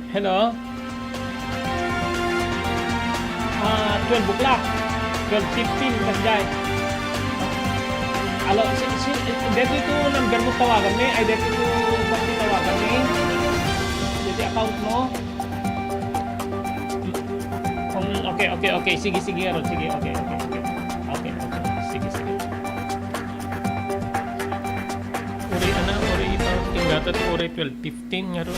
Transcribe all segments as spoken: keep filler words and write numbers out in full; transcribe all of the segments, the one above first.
Hello? Ah, twelve o'clock. Twelve fifteen, kasi jay. Alo, si, si, dito ito number mo tawagan mi. Ay, dito ito, ba't titawagan mi? Dito account mo? Hmm, okay, okay, okay. Sige, sige, Aaron. Sige, okay, okay, okay. Okay, okay. Sige, sige. Uri, ana, uri ito. Tinggatat, uri twelve fifteen nga ron.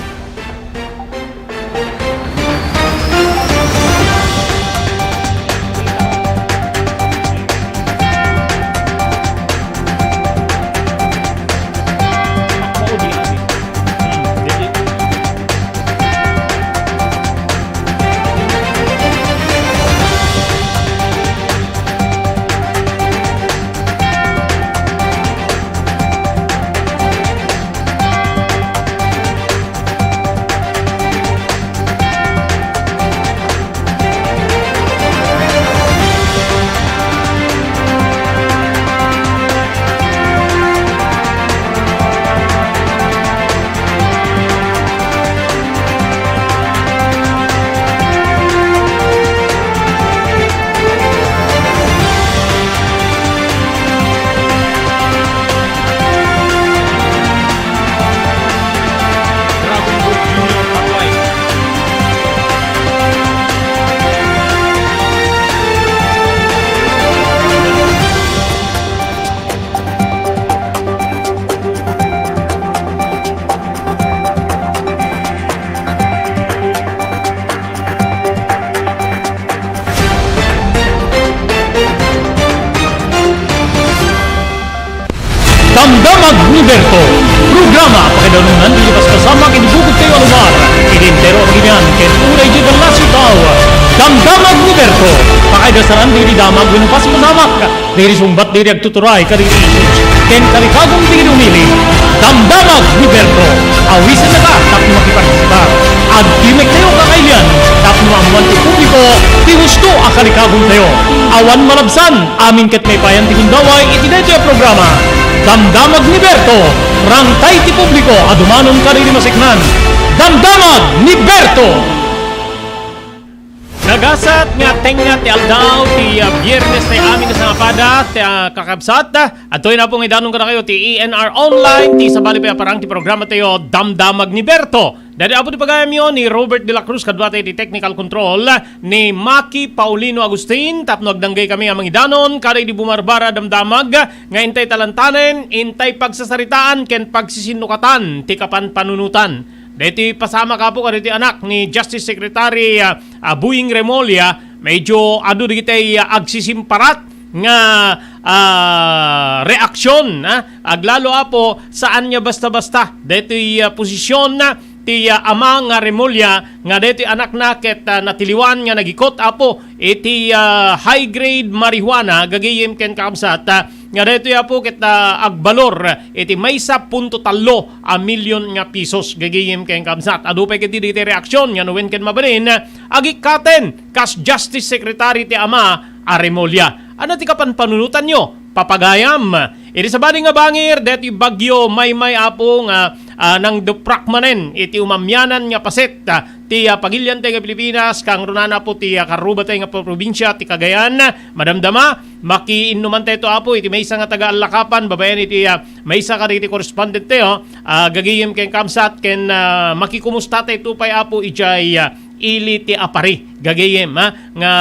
Damdamag ni Berto, programa pakaidanunan ti paspasamak iti bukod tayo a lugar, iti entero a pagilian, ken uray iti dallas iti tao. Damdamag ni Berto, pakaidasaran ti damag wenno paspasamak, dagiti sungbat dagiti agtuturay kadagiti issues ken kalikagum dagiti umili. Damdamag ni Berto, awisennaka tapno makipartisipar. Agdimektayo kakailian tapno maammoan ti publiko ti husto a kalikagumtayo. Awan malabsan, amin ket maipayan ti gundaway iti daytoy a programa. Damdamag ni Berto, rangtay ti publiko a dumanon kadagiti masiknan. Damdamag ni Berto! Nagasat nga tengnga ti aldaw ti, ah, Biyernes ti amin nga sangapada, ti, ah, kakabsat. Adtoy na po nga idanon kadakayo ti A N R Online, ti sabali pay a parang ti programa tayo, Damdamag ni Berto. Daydi apo ti pagayamyo ni Robert de la Cruz, kaduatay ti technical control ni Maki Paulino Agustin, tapno agdanggay kami a mangidanon, kadaydi bumarbara damdamag, nga intay talantanen, intay pagsasaritaan, ken pagsisinnukatan ti kapanpanunotan. Daytoy pasamak apo kadaytoy anak ni Justice Secretary, ah, ah, Boying Remulla, medyo adu dagiti, ah, agsisimparat nga, ah, reaksyon, ah, aglalo apo saan nga basta-basta. Daytoy, ah, posisyon, ah, ti, ah, ama nga Remulla nga daytoy anakna ket, ah, natiliwan nga nagikot apo iti, ah, high grade marijuana, gagayem ken kakabsat, ah, nga daytoy apo ket, ah, agbalor iti maysa punto tallo a milyon nga pisos, gagayem ken kakabsat. Adu pay ketdi dagiti reaksyon nga no wen ken mabalin, agikkaten kas Justice Secretary ti ama a Remulla. Ania ti kapanpanunotanyo? Papagayam. Iti sabali nga bangir, daytoy Bagyo Maymay apo nga, ah, nangduprak manen iti umamianan nga paset, ah, ti, ah, pagilian tayo nga Pilipinas, kangrunana po ti, ah, karruba tayo nga pro-, probinsia ti Cagayan. Madamdama, makiinnuman tayo to, apo, iti maysa nga taga-Allakapan, babaen iti, ah, maysa kadagiti correspondent tayo, ah, gagayem ken kakabsat, ken, ah, makikumusta tayo to pay, apo, ijay, ah, ili ti Apari, gagayem, ha, nga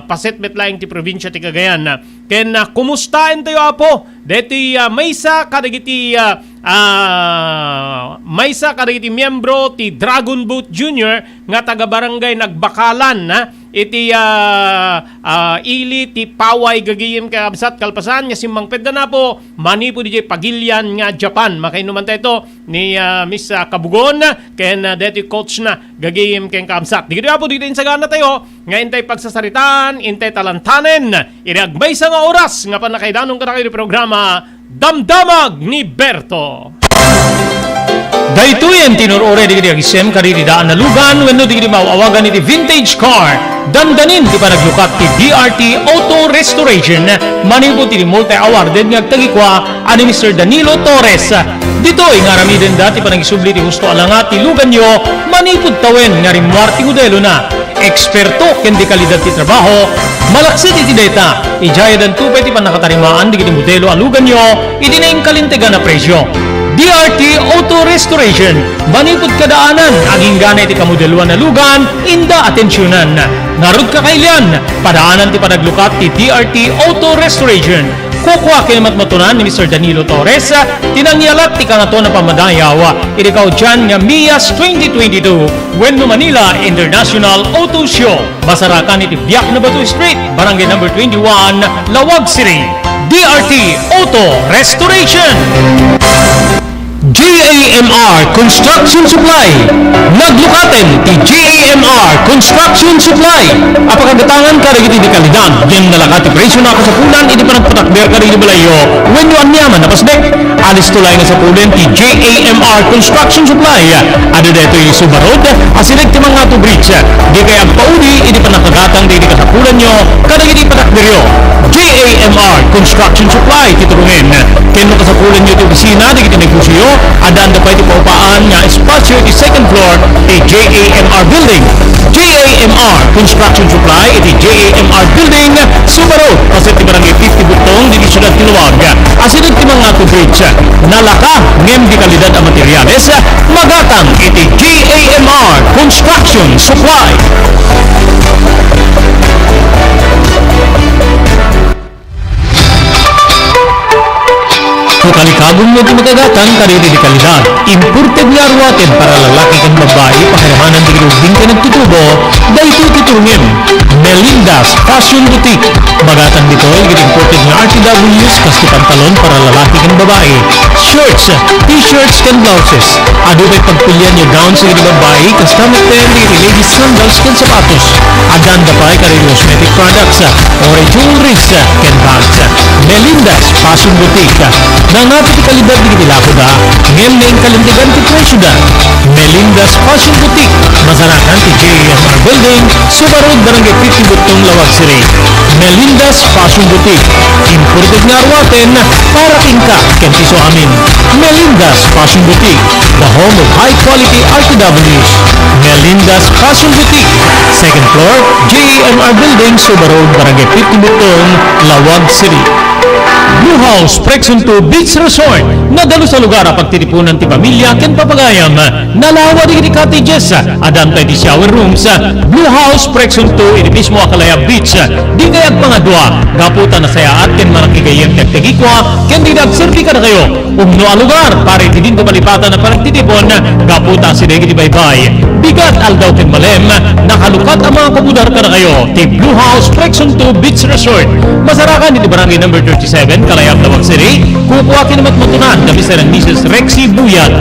paset met laeng ti probinsia ti Cagayan, ha. Ken, ah, kumustaentayo, apo, daytoy, ah, maysa kadagiti, ah, ah, maysa kadagiti miyembro ti Dragon Boat Junior nga taga Barangay Nagbakalan, ha, iti, ah, ah, ili ti Paway, gagayem kakabsat, kalpasan nga simmangpetda na po manipud idiay pagilian nga Japan. Makainnuman tayo to ni, ah, Miss, ah, Kabugon ken, ah, daytoy coach na, gagayem ken kakabsat. Dagitoy apo dagiti insagana tayo nga intay pagsasaritaan, intay talantanen iti agmaysa nga oras nga pannakaidanon kadakayo ti programa Damdamag ni Berto. Daytoyen ti nur-uray dagiti agisem kadagiti daan a lugan wenno dagiti maaw-awagan iti vintage car. Dandanin ti panaglukat ti D R T Auto Restoration manipud iti multi-awarded nga agtagikua a ni Mister Danilo Torres. Ditoy nga aramidenda ti panangisubli ti husto a langa ti luganyo manipud tawen nga rimmuar ti modelona. Eksperto ken dekalidad ti trabaho, malaksid iti dayta, idiay addanto pay ti pannakatarimaan dagiti modelo a luganyo iti nainkalintegan a presio. D R T Auto Restoration, manipud kadaanan, agingga iti kamodeloan a lugan, inda atensionan. Ngarud, kakailian, padaanan ti panaglukat ti D R T Auto Restoration. Kukua ken matmatunan ni Mister Danilo Torres ti nangyalat ti Kangatoan a Pammadayaw iti kaudian nga MIAS twenty twenty-two wenno Manila International Auto Show. Masarakan iti Biak na Bato Street, Barangay Number twenty-one, Laoag City. D R T Auto Restoration. J A M R Construction Supply. Naglukaten ti J A M R Construction Supply a pakagatangan kadagiti dekalidad ngem nalaka ti presio a kasapulan iti panagpatakder kadagiti balayyo wenno aniaman a pasdek. Alisto laeng a sapulen ti J A M R Construction Supply. Adda daytoy iti Suba Road, asideg ti Mangato Bridge. Dikay agpauli iti pannakagatang dagiti kasapulanyo kadagiti patakderyo. J A M R Construction Supply ti turongen. Ken no kasapulanyo ti opisina dagiti negosioyo, addaanda pay ti paupaan nga espasio iti second floor ti J A M R Building. J A M R Construction Supply iti J A M R Building, Suba Road, paset ti Barangay fifty Bugtong, ditoy siudad ti Laoag. Asideg ti Mangato Bridge. Nalaka ngem dekalidad a materiales, magatang iti J A M R Construction Supply. No kalikagumyo ti makagatang kadagiti dekalidad, imported nga aruaten para lalaki ken babbai, pakaimanan dagiti ubbing ken agtutubo, daytoy ti turongem. Melinda's Fashion Boutique. Magatang ditoy dagiti imported nga R T Ws kas ti pantalon para lalaki ken babbai, shorts, t-shirts ken blouses. Adu pay pagpilianyo gowns dagiti babbai, kasta met dagiti ladies sandals ken sapatos. Addaanda pay kadagiti cosmetic products, or jewelries, ken bags. Melinda's Fashion Boutique. Nangngapit ti kalidad dagiti lakoda, ngem nainkalintegan ti presioda. Melinda's Fashion Boutique. Masarakan ti J A M R Building, Suba Road, Barangay fifty Bugtong, Laoag City. Melinda's Fashion Boutique. Imported nga aruaten para kenka ken ti isuamin. Melinda's Fashion Boutique, the home of high quality R T Ws. Melinda's Fashion Boutique, second floor, J A M R Building, Suba Road, Barangay fifty Bugtong, Laoag City. Blue House Prex on two Beach Resort. Nadalus a lugar a pagtitipunan ti pamilya ken papagayam. Nalawa dagiti cottages. Addaanta iti shower rooms. Blue House Prex on two iti mismo a Kalayab Beach. Dikay agpangadua gapu ta nasayaat ken manakigayyem ti agtagikua ken dagiti agserbi kadakayo. Umno a lugar para iti dinto malipatan a panagtitipon gapu ta asideg iti baybay. Bigat, aldaw ken malem, nakalukat a mga kabudar kadakayo ti Blue House Prex on two Beach Resort. Masarakan iti Barangay Number thirty-seven, Kalayab, Laoag City. Kukua ken matmatunan da Mister and Missus Rexy Buyat.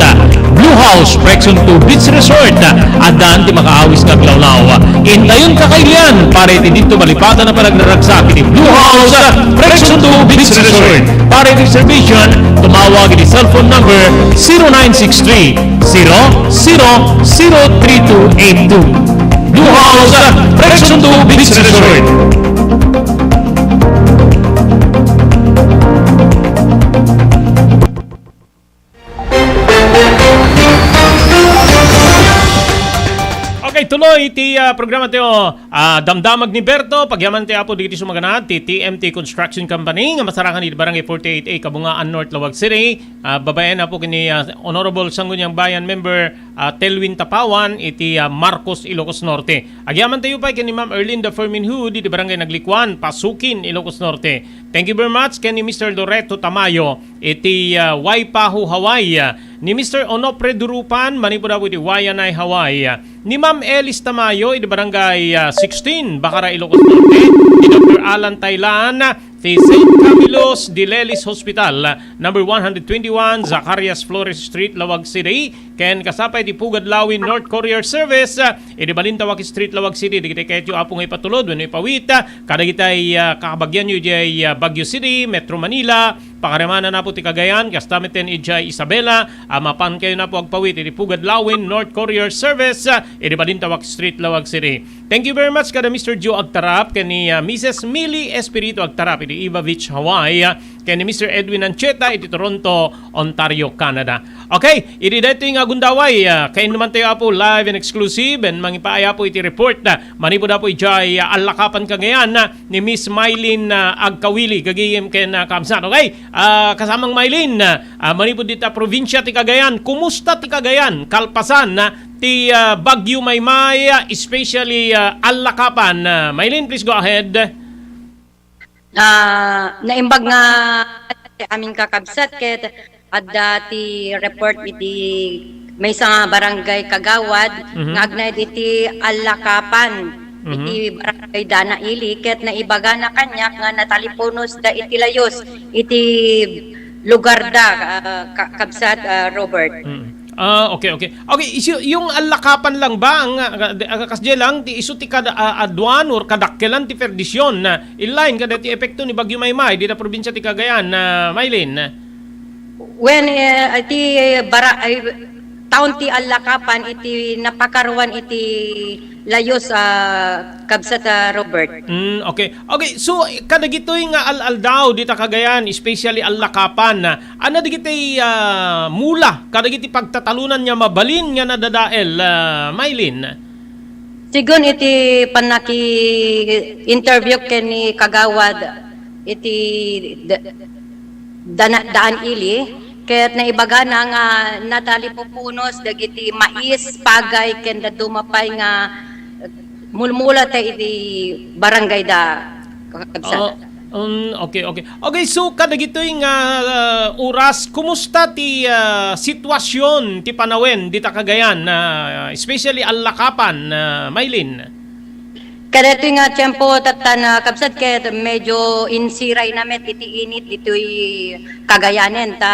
Blue House Prex on two Beach Resort. Addaan ti makaawis nga aglawlaw. Intayon, kakailian para iti dinto malipatan a panagraragsak iti Blue House Prex on two Beach Resort. Para iti reservation, tumawag iti cellphone number zero nine six three, zero zero zero three two eight two. Blue House Prex on two Beach Resort. Okay, tuloy iti, ah, programa tayo. Ah, damdamag ni Berto, pagyaman ti Apo dagiti sumaganad, ti T M T Construction Company, nga masarakan iti Barangay forty-eight A, Kabungaan North, Laoag City. Ah, babaen, Apo, ken ni, ah, Honorable Sangguniang Bayan Member, ah, Telwin Tapawan, iti, ah, Marcos, Ilocos Norte. Agyaman tayo pay ken ni Ma'am Erlinda Fermin Hood, iti Barangay Naglikuan, Pasukin, Ilocos Norte. Thank you very much ken ni Mister Loreto Tamayo, iti, ah, Waipahu, Hawaii, ah, ni Mister Onofre Durupan, manipud Apo iti Waianae, Hawaii, ah, ni Ma'am Elis Tamayo, iti Barangay, ah, sixteen, Bacara, Ilocos Norte, ni Doctor Alan Tailan, ti Saint Camillus de Lelis Hospital, number one hundred twenty-one, Zacarias Flores Street, Laoag City, ken kasta pay ti Pugad Lawin North Courier Service, ah, iti Balintawak Street, Laoag City, dagiti kayatyo, Apo, nga ipatulod wenno ipawit, ah, kadagiti, ah, kakabagianyo idiay, ah, Baguio City, Metro Manila, Pakarimana napo ti Cagayan, kasta met ken idiay Isabela, a mapankayo napo agpawit iti Pugad Lawin, North Courier Service, ah, iti Balintawak Street, Laoag City. Thank you very much kada Mister Joe Agtarap, ken ni, ah, Missus Millie Espiritu Agtarap iti Iva Beach, Hawaii, ah, ken ni Mister Edwin Ancheta iti Toronto, Ontario, Canada. Okay, idi daytoy nga gundaway, ah, kainnuman tayo, Apo, live and exclusive, and mangipaay, Apo, iti report, ah, manipud, Apo, idiay, ah, Allakapan, Cagayan, ah, ni Miss Mylene, ah, Agkawili, gagayem ken, ah, kabsat. Okay, ah, kasamang Mylene, ah, manipud dita probinsya ti Cagayan, kumusta ti Cagayan kalpasan, ah, ti, ah, Bagyo Maymay, ah, especially, ah, Allakapan? Ah, Mylene, please go ahead. Ah, naimbag nga ti amin kakabsat ket adda ti report iti maysa nga barangay kagawad Mhm. nga agnaed iti Allakapan, Mhm. iti barangay Dana Ili, ket naibagana kaniak nga natalipunosda iti layos iti lugarda, ah, ka-, kabsat, ah, Robert. Mm. Ah, okay, okay. Okay, isu-, yung Allakapan lang ba ang, ah, de-, ah, kasdiay lang, ti isu ti kada, ah, aduan or kadakkelan ti perdisyon na inline kada ti epekto ni Bagyo Maymay dita probinsya ti Cagayan, ah, Mylene? Wen, eh, ti bara-, ay, taon ti Allakapan iti napakaruan iti layos, ah, kabsat, ah, Robert. Mm, okay. Okay, so, kadagitoy nga al-aldaw dita Cagayan, especially Allakapan, ah, ano dagiti, ah, mula kadagiti pagtatalunan nga mabalin nga nadadael, ah, Mylene? Sigun iti pannaki-interview ken ni Kagawad iti da-, dana-, Daan Ili, ket naibagana nga natalipupunos dagiti mais, pagay, ken dadduma pay nga mulmula ta iti barangay da, kakabsat. Oh, um, okay, okay. Okay, so kadagitoy nga, ah, oras, kumusta ti, ah, sitwasyon ti panawen dita Cagayan, ah, especially Allakapan, ah, Mylene? Kadagitoy nga tiempo, tatta, kakabsat, ket medyo insiray na met iti init ditoy Cagayanen, ta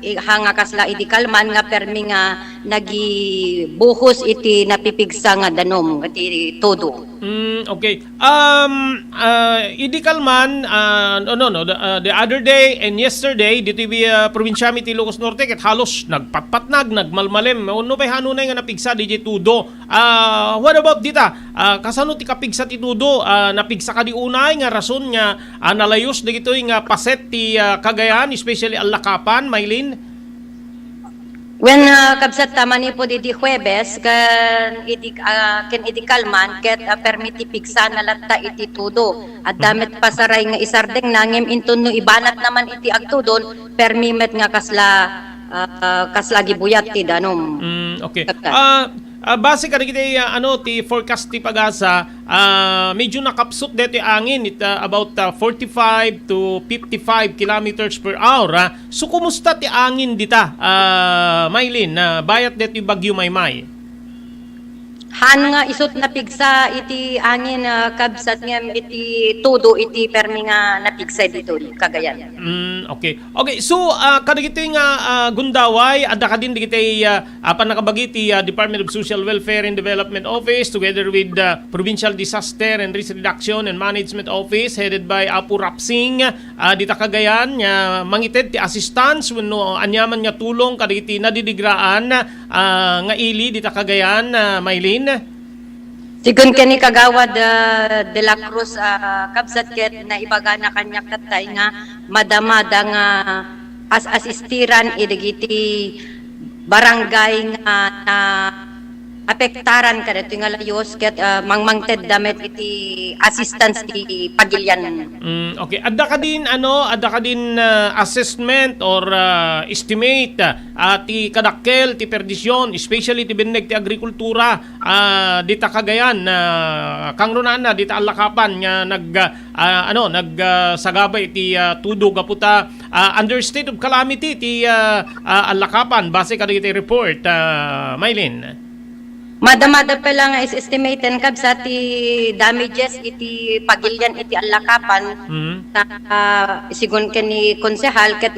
i-, ha nga kasla idi kalman nga permi nga nagibuhos iti napipigsa nga danum, iti tudo. Mm, okay. Um, ah, idi kalman, ah, no, no, no, the, ah, the other day and yesterday, ditoy, ah, probinsiami ti Ilocos Norte, ket halos nagpatpatnag, nagmalmalem. Wenno pay hanunay nga napigsa diay tudo. Ah, what about dita? Ah, kasano ti kapigsa ti tudo? Ah, napigsa kadi unay nga rason nga, ah, nalayos dagitoy nga paset ti, ah, Cagayan, especially Allakapan, Mylene? Wen, ah, kabsat, ta manipud idi Huwebes ken idi, ah, ken idi kalman ket, ah, permi ti pigsana latta iti tudo. Adda met pasaray nga isardengna ngem inton no ibanatna man iti agtudon, permi met nga kasla, ah, kasla gibuyat ti danum. Mm, okay. Kabsat. Ah, ah, base kadagiti, ah, ano, ti forecast ti PAGASA, ah, medyo nakapsut daytoy angin, it, ah, about, ah, forty-five to fifty-five kilometers per hour, ah. So, kumusta ti angin dita, ah, Mylene, ah, bayat daytoy Bagyo Maymay? Haan nga isut napigsa iti angin, ah, kabsat, ngem iti tudo iti permi nga napigsa ditoy Cagayan. Mm, okay. Okay, so, ah, kadagitoy nga, ah, gundaway, adda kadin dagiti, ah, ah, pannakabagi ti, ah, Department of Social Welfare and Development Office together with, ah, Provincial Disaster and Risk Reduction and Management Office headed by Apo Rapsing, ah, dita Cagayan nga mangited ti assistance wenno aniaman nga tulong kadagiti nadidigraan, ah, nga ili dita Cagayan, ah, Mylene? Sigun ken ni Kagawad, ah, De La Cruz, ah, kabsat, ket naibagana kaniak tattay nga madamada nga as-asistiran idagiti barangay nga naapektaran kadagitoy nga layos ket, ah, mangmangtedda met iti assistance ti pagilian. Mm, okay. Adda kadin, ano, adda kadin, ah, assessment or, ah, estimate, ah, ti kadakkel ti perdisyon, especially ti binneg ti agrikultura, ah, dita Cagayan, ah, kangrunaanna dita Allakapan nga nag, ah, ano, nag, ah, sagaba iti, ah, tudo gapu ta, ah, under state of calamity ti, ah, ah, Allakapan base kadagiti report, ah, Mylene. Madamada pa lang nga is-estimaten, kabsat, ti damages iti pagilian iti Allakapan. Mhm. Ta, ah, sigun ken ni Konsehal, ket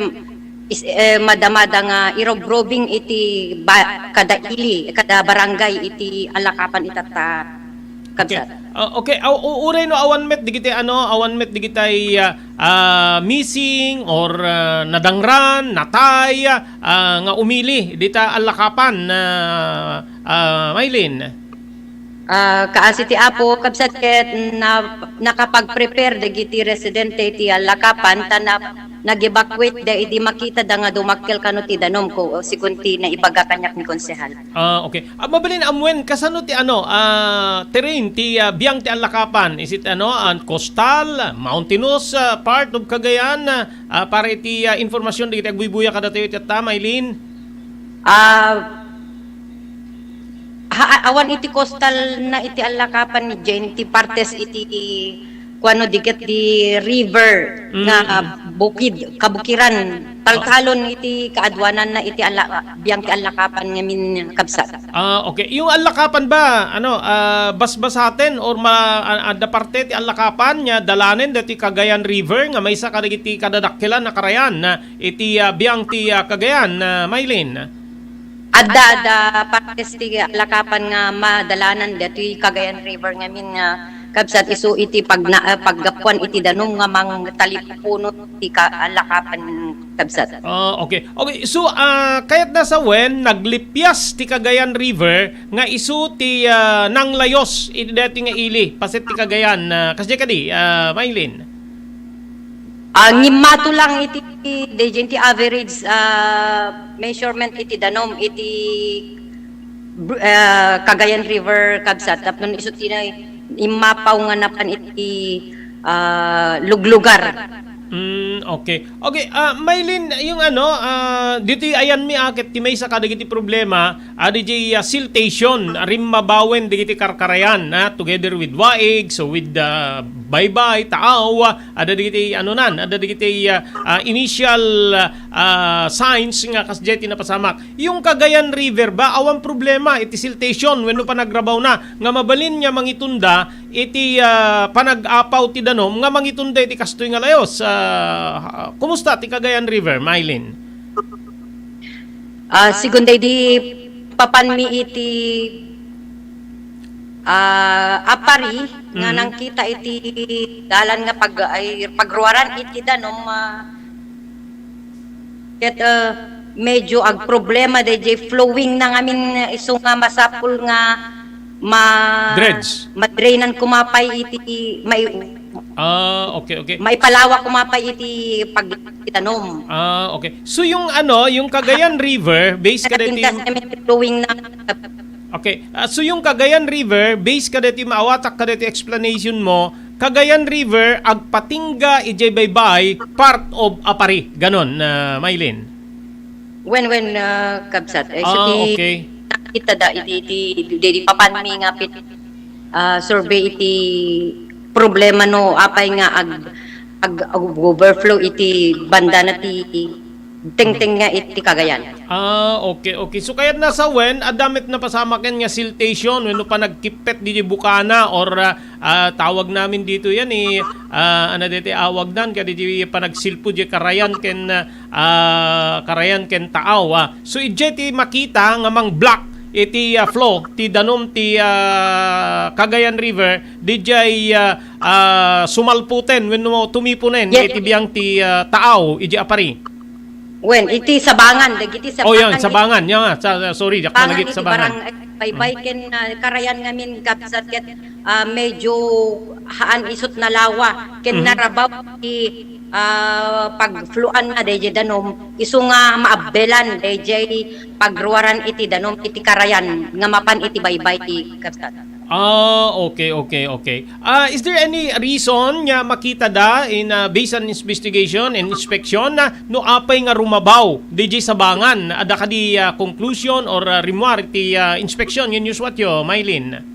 is, eh, madamada nga irubrubing iti ba-, kada ili, kada barangay iti Allakapan itatta. Okay. Kabsat. Ah, okay. Aw, u-, uray no awan met digiti ano, awan met digitay, ah, ah, missing or, ah, nadangran, natay, ah, nga umili dita Allakapan, ah, ah, Mylene? Ah, kaasi ti Apo, kabsat, ket na-, nakapag-prepare dagiti residente ti Allakapan ta na-, nag-evacuate da idi makita da nga dumakkel kano ti danum ko, sigun ti naibaga kaniak ni Konsehal. Ah, okay. Ah, mabalin amuen, kasano ti ano, ah, terrain ti, ah, biang ti Allakapan? Is it ano, ah, coastal, mountainous, ah, part of Cagayan, ah, ah, para iti, ah, informasyon dagiti agbuybuya kadatayo iti atta, Mylene? Ah, ha-, awan iti coastal na iti Allakapan ni Jane, ti partes iti kuano, diket di river nga, mm, bukid, kabukiran, taltalon iti kaaduanan na iti Alla-, biang ti Allakapan ngamin, kabsat. Ah, okay. Yung Allakapan ba, ano, ah, basbasaten or ma-, a-, adda parte ti Allakapan nga dalanen dati Cagayan River nga maysa kadagiti kadadakkelan a karayan, ah, iti, ah, biang ti, ah, Cagayan, ah, Mylene? Adda, adda partes ti Allakapan nga madalanan datoy Cagayan River ngamin nga kabsat isu iti pagna-, ah, paggapuan iti danum nga mangtalipuno ti ka-, Allakapan, kabsat. Ah, okay. Okay, so, ah, kayat na sa wen, naglipyas ti Cagayan River nga isu ti, ah, nanglayos iti dati nga ili, paset ti Cagayan, ah, kasdiay kadi, ah, Mylene? Ah, ngimmato lang iti, daydiay ti average, ah, measurement iti danum iti, br-, ah, Cagayan River, kabsat. Tapno isu ti na-, immapaw nga napan iti, ah, luglugar. Mm, okay. Okay, ah, Mylene, yung ano, ah, ditoy ayanmi a ket ti maysa kadagiti problema, adi diay, ah, siltation, rimmabawen dagiti karkarayan, ah, together with waig, so with, ah, baybay, taaw, ah, adda dagiti, ano nan, adda dagiti, ah, ah, initial, ah, signs nga kasdiay ti napasamak. Yung Cagayan River ba, awan problema iti siltation wenno panagrabawna nga mabalin nga mangitunda iti, ah, panag-apaw ti danum nga mangitunda iti kastoy nga layos? Ah, kumusta ti Cagayan River, Mylene? Ah, sigun daydi papanmi iti, ah, Apari nga, mm, nangkita iti dalan nga pag-, ay, pagruaran iti danum, ah, ket, ah, medyo agproblema daydiay flowing na ngamin, isu nga masapul nga ma-, dredge, madrainan koma pay iti mai-, Ah, okay, okay. Maipalawa koma pay iti pagitanom. Ah, okay. So, yung ano, yung Cagayan River, base kadaytoy, pintas kami flowing na. Okay. Ah, so, yung Cagayan River, base kadaytoy maawatak kadaytoy explanation mo, Cagayan River, agpatingga idiay baybay, part of Apari. Ganon, ah, Mylene? Wen, wen, ah, kabsat. Eh, so, ah, ti, okay, nakita da, iti, iti, di, di papanmi nga pit-, ah, survey iti problema no apay nga ag-, ag-, ag-overflow iti banda na ti tengteng nga iti Cagayan. Ah, okay, okay. So, kayat na sa wen, adda met napasamaken nga siltation wenno panagkippet didi bukana or, ah, ah, tawag namin dito yan, eh, ah, ano dito, awag nan, kadi di panagsilpo di karayan ken, ah, karayan ken taaw, ah. So, idiay ti makita nga mang-block iti, ah, flow ti danum ti, ah, Cagayan River, didiay, ah, ah, sumalputen wenno tumipunen, yes, iti biang ti, ah, taaw, iti Apari. Wen, iti Sabangan, dagiti Sabangan. Oh, yan, Sabangan. Yan nga, sa-, sa-, sorry, diak malagip iti Sabangan. Barangay Baybay, mm, ken, ah, karayan ngamin, kabsat, ket, ah, medyo haan isut nalawa ken, mhm, narabaw ti, ah, pagfluan na daydiay danum, isu nga maabbelan daydiay pagruaran iti danum iti karayan nga mapan iti baybay, kabsat. Ah, okay, okay, okay. Ah, is there any reason nga makita da in, ah, based on investigation and inspection na no apay nga rumabaw didiay Sabangan? Adda kadi, ah, conclusion or, ah, rimmuar iti, ah, inspection nga inyusuatyo, Mylene?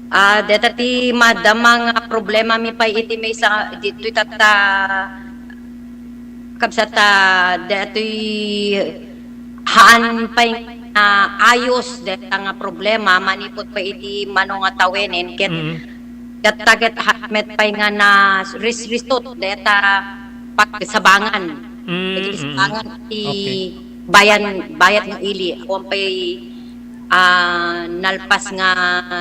Ah, deta ti madama nga problema mi pay iti maysa ditoy tatta, kabsat, ta detoy haan pay nga ayos deta nga problema manipud pay iti mano nga tawenen ket, mm, detta ket haan met pay nga na ris-, risot deta pagsabangan. Mm, iti, mm, sabangan ti, okay, bayan, bayat nga ili. Awan pay, ah, nalpas nga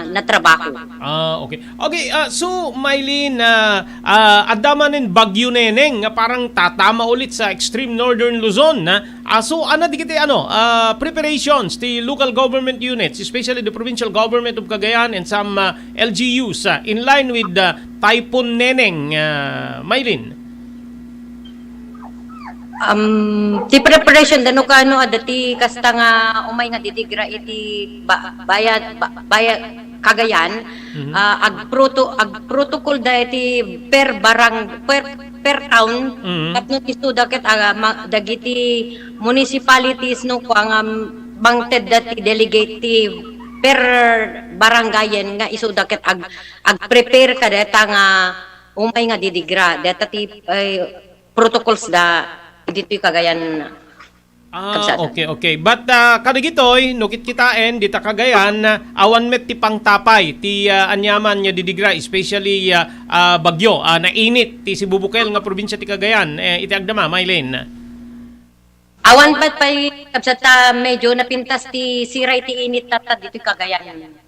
natrabaho. Ah, okay. Okay, ah, so, Mylene, ah, ah, adda manen Bagyo Neneng nga parang tatama ulit sa extreme northern Luzon, ah. Ah, so, ano dagiti, ano, ah, preparations ti local government units, especially the provincial government of Cagayan and some, ah, L G Us, ah, in line with, ah, Typhoon Neneng, ah, Mylene? Um, ti preparation, dano kano, adda ti kasta nga umay nga didigra iti ba-, bayad, ba-, bayad, Cagayan, Mhm. ah, agproto-, agprotocol da iti per barang-, per, per town, Mhm. tapno isuda ket, ah, ma-, dagiti municipalities no, kua nga bangted da ti delegate ti per barangayen nga isuda ket ag-, agprepare kadata nga umay nga didigra. Data ti, ay, protocols da ditoy Cagayan. Ah, Kabsat. Okay, okay. But, ah, kadagitoy, no kitkitaen, dita Cagayan, ah, awan met ti pangtapay, ti, ah, aniaman nga didigra, especially, ah, ah, bagyo, ah, nainit, ti sibubukel nga probinsya ti Cagayan, eh, iti agdama, Mylene. Awan met pay, kabsat, ta medyo napintas ti siray ti init tatta ditoy Cagayan.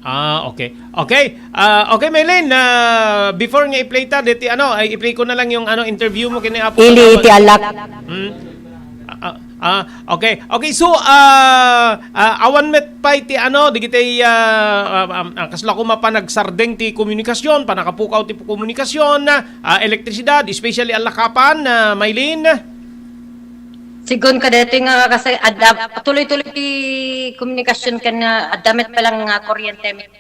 Ah, okay. Okay. Ah, okay, Mylene, ah, before nga i-play ta, deti, ano, ay, i-play ko na lang yung, ano, interview mo kini Apo Ili Kagawad. Iti alak. Hmm? Ah, ah, ah, okay. Okay, so, ah, ah, awan met pay ti, ano, digiti, ah, ah, ah, ah, kasla ko mapanagsardeng ti komunikasyon, panakapukaw ti komunikasyon, ah, elektrisidad, especially Alakapan, ah, Mylene? Sigun kadetoy nga kasi adda, tuloy-tuloy ti komunikasyon ken, ah, adda met pala nga kuryente met.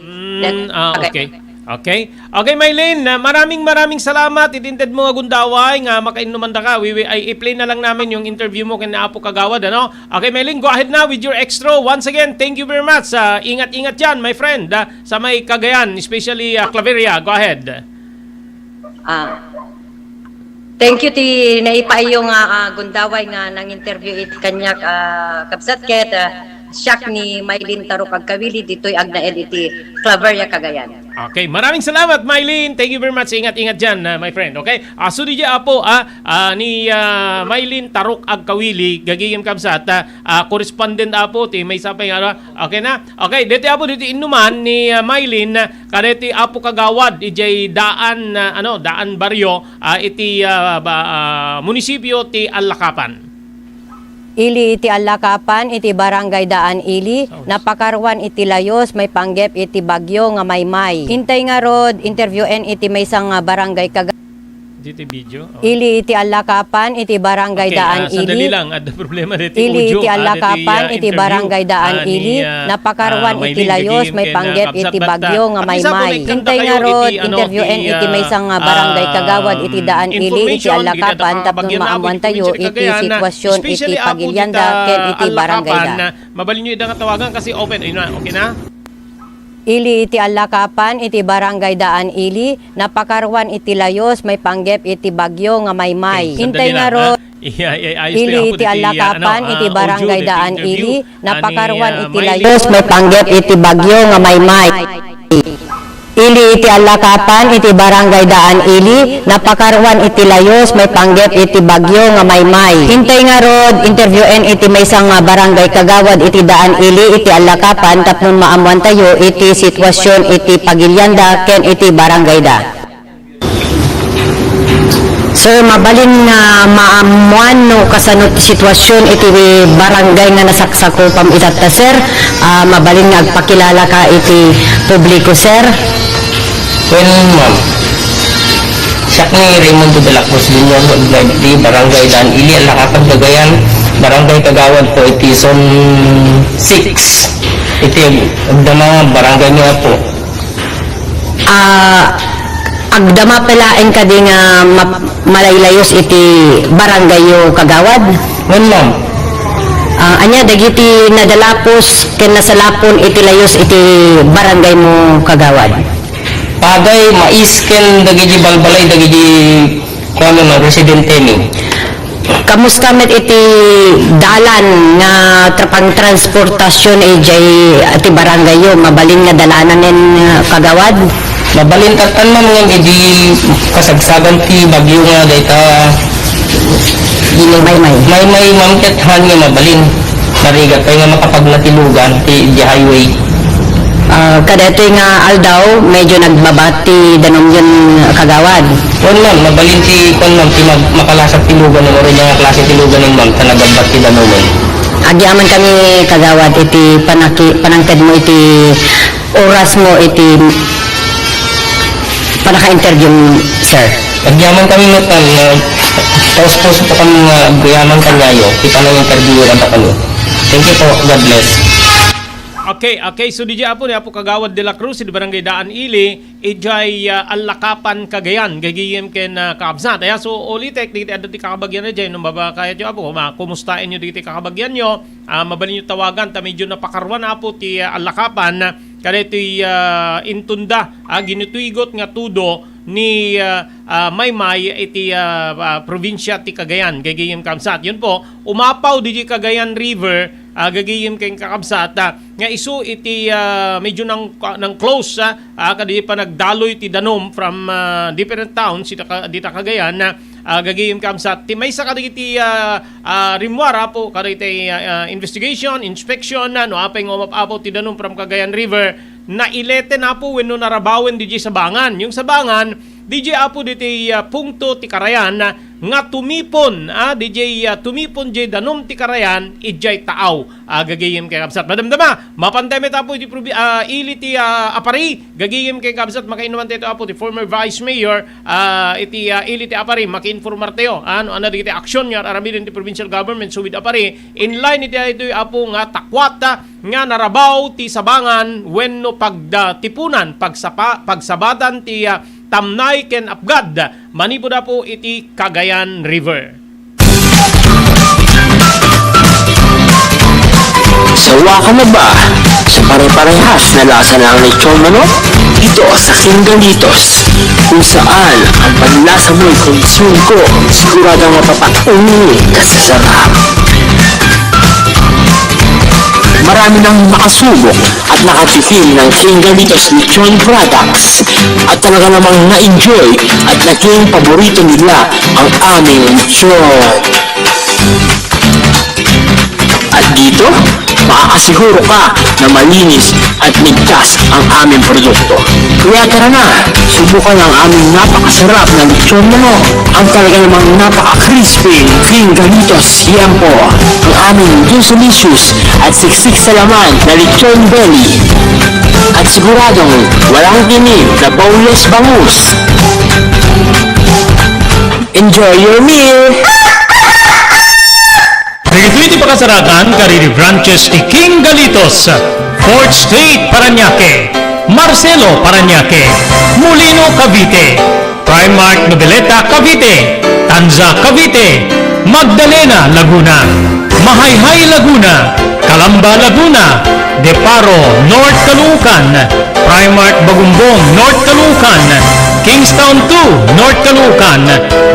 Mm, ah, okay. Okay. Okay, Mylene, ah, maraming, maraming salamat. Iti inted mo nga gundaway nga makainnuman da ka. We, we, ay, i-play na lang namin yung interview mo kay Apo Kagawad, ano? Okay, Mylene, go ahead na with your extra. Once again, thank you very much. Ah, ingat-ingat dyan, my friend, ah, sa may Cagayan, especially, ah, Claveria. Go ahead. Ah, thank you ti naipaay nga, ah, gundaway nga nang-interview iti kaniak, ah, kabsat ket, ah, siak ni Mylene Tarok Agkawili ditoy agnaed iti Claveria, Cagayan. Okay, maraming salamat, Mylene. Thank you very much. Ingat-ingat dyan, ah, my friend. Okay? Ah, so, di dyan, Apo, ah, ah, ni, ah, Mylene Tarok Agkawili, gagigim kabsat, ah, ah, correspondent, Apo, ti may sapay nga, ano, okay na? Okay, deti, Apo, deti innuman ni, ah, Mylene, ah, kadeti Apo Kagawad, ijay daan, ah, ano, daan baryo, ah, iti, ah, ba, ah, munisipyo ti Alakapan. Ili iti Alakapan, iti Barangay Daan Ili, napakaruan iti layos, maipanggep iti bagyo nga Maymay. Intay ngarud, interviewen iti maysa nga barangay kaga- Dito video. Oh. Ili iti Alakapan, iti Barangay Okay, Daan ah, sandali Ili. lang. Adda problema dito Ili audio, iti ah, dito, Alakapan, ah, iti interview. Barangay Daan Ah, ni, Ili, ah, napakaruan ah, iti Maylin layos, Gagim ken, maipanggep ah, iti Kabsat bagyo Batta. nga At least, Maymay. Apo, may Intay kanta kayo ngarud, iti, ano, interviewen iti, iti ah, maysa nga barangay ah, kagawad iti Daan Ili, iti information, Alakapan, dagiti tapno bagyo na, Apo, maamuan iti tayo probinsya ti iti Cagayan, sitwasyon iti especially, Apo, pagilianda dita ken iti Alakapan, barangayda. na mabalin nyo ida nga tawagan kasi open. Ayun na, okay na? Ili iti Alakapan, iti Barangay Daan Ili, napakaruan iti layos, maipanggep iti bagyo nga Maymay. Okay, sandali Intay lang, ngarud, ha? Iya, iya, ayos Ili tayo, Apo, iti diti, ah, Alakapan, ano, iti ah, audio, Barangay diti Daan interview, Ili, ah, ni, napakaruan ah, iti Maylin. layos, maipanggep iti bagyo nga Maymay. Ili iti Alakapan, iti Barangay Daan Ili, napakaruan iti layos, maipanggep iti bagyo nga Maymay. Intay ngarud, interviewen iti maysa nga barangay kagawad iti Daan Ili, iti Alakapan, tapno maamuan tayo iti sitwasyon iti pagilianda ken iti barangayda. Sir, mabalin nga maamuan no kasano ti sitwasyon iti barangay nga nasaksakupam itatta, sir? Ah, mabalin nga agpakilala ka iti publiko, sir? Well, ma'am, siak ni Raymundo de la Cruz Junior, agnaed iti Barangay Daan Ili, Alakapan, Cagayan, Barangay Kagawad po iti Zone six. Iti agdama nga barangay mi, Apo. Ah, agdama pay laeng kadi nga ma-, malaylayos iti barangayyo, kagawad? Wen, ma'am. Ah, ania dagiti nadalapos ken nasalapon iti layos iti barangaymo, kagawad? Pagay, mais, ken dagiti balbalay dagiti kuano, no, residente mi. Kamusta met iti dalan nga tra-, pangtransportasyon idiay ti barangayyo? Mabalin nga dalananen, ah, kagawad? Mabalin tattan, ma'am, ngem idi kasagsagan ti bagyo nga dayta Maymay. Maymay, ma'am, ket haan nga mabalin. Narigat pay nga makapagnatilugan ti, ti highway. Ah, kadaytoy nga aldaw, medyo nagbaba ti danum diyan, kagawad. Wen, ma'am, mabalin ti, kuan, ma'am, ti mag-, makalasat ti lugan, wen, ania nga klase ti lugan, ma'am, ta nagabbat ti danum, wen. Agyaman kami, kagawad, iti panaki-, panangted mo iti oras mo iti panaka-interview, sir. Agyaman kami met, ma'am, nga taus-puso ta kami nga agyaman kaniayo, ti panang-interview kanta kami. Thank you po. God bless. Okay, okay. So, D J Apo ni Apo Kagawad de la Cruz, di Barangay Daan Ili, idiay, ah, Allakapan, Cagayan, gagayem ken, ah, kaabsat. Aya, so, ulitek, dagiti adda ti kakabagian na dyan, no, baba kayat yo, Apo, ma-, kumustaen yo dagiti kakabagian yo, ah, mabalin yo tawagan, ta medyo napakaruan, Apo, ti, ah, Allakapan, kadaytoy, ah, intunda, ah, ginutuygot nga tudo ni, ah, ah, Maymay iti, ah, ah, probinsia ti Cagayan, gagayem kaabsat. Yun po, umapaw di Cagayan River, ah, gagayem ken kakabsat, ah, nga isu iti, ah, medyo nang, nang close, ah, ah, kadi panagdaloy ti danum from, ah, different towns ita ka-, dita Cagayan, ah, ah, gagayem kaabsat. Ti maysa kadagiti, ah, ah, rimmuar, Apo, kadagiti, ah, ah, investigation, inspection, ah, no apay nga umap-apaw ti danum from Cagayan River, naileten, Apo, wenno narabawen didiay Sabangan. Yung Sabangan, didiay, Apo, diti, ah, pungto ti karayan, ah, nga tumipon, ah, didiay, ah, tumipon diay danum ti karayan, idiay Taaw. Ah, gagayem ken kabsat. Madamdama, mapantay met, Apo, iti probi-, ah, ili ti, ah, Aparri. Gagayem ken kabsat, makainnuan tayo, Apo, ti former Vice Mayor, ah, iti, ah, ili ti Aparri, makiinformar tayo. Ano, ano, dagiti action nga aramiden ti provincial government, so with Aparri, in line iti, iti, Apo, nga takwat, ah, nga narabaw ti Sabangan wenno pagdatipunan, pagsapa-, pagsabatan ti, ah, tamnay ken apgad manipud, Apo, iti Cagayan River. Sawa ka na ba sa pare-parehas na lasa ng lechon manok? Dito sa King Galitos, kung saan ang panlasa mo'y consume ko, siguradong mapapatunay ka sa sarap. Marami nang makasubok at nakatikim ng King Galitos Lechon Products at talaga namang na-enjoy at naging paborito nila ang aming lechon. At dito, makakasiguro ka na malinis at ligtas ang aming produkto. Kaya tara na, subukan ang aming napakasarap na lechon manok. Ang talaga namang napaka-crispy, King Galitos, yan po. Ang aming juicy-licious at siksik sa laman na lechon belly. At siguradong walang tinik na boneless bangus. Enjoy your meal! Dagitoy ti pakasarakan kadagiti branches ti King Galitos, Fourth Street, Parañaque, Marcelo, Parañaque, Molino, Cavite, Primark Noveleta, Cavite, Tanza, Cavite, Magdalena, Laguna, Mahayhay, Laguna, Calamba, Laguna, De Paro, North Caloocan, Primark Bagumbong, North Caloocan, Kingstown two, North Caloocan,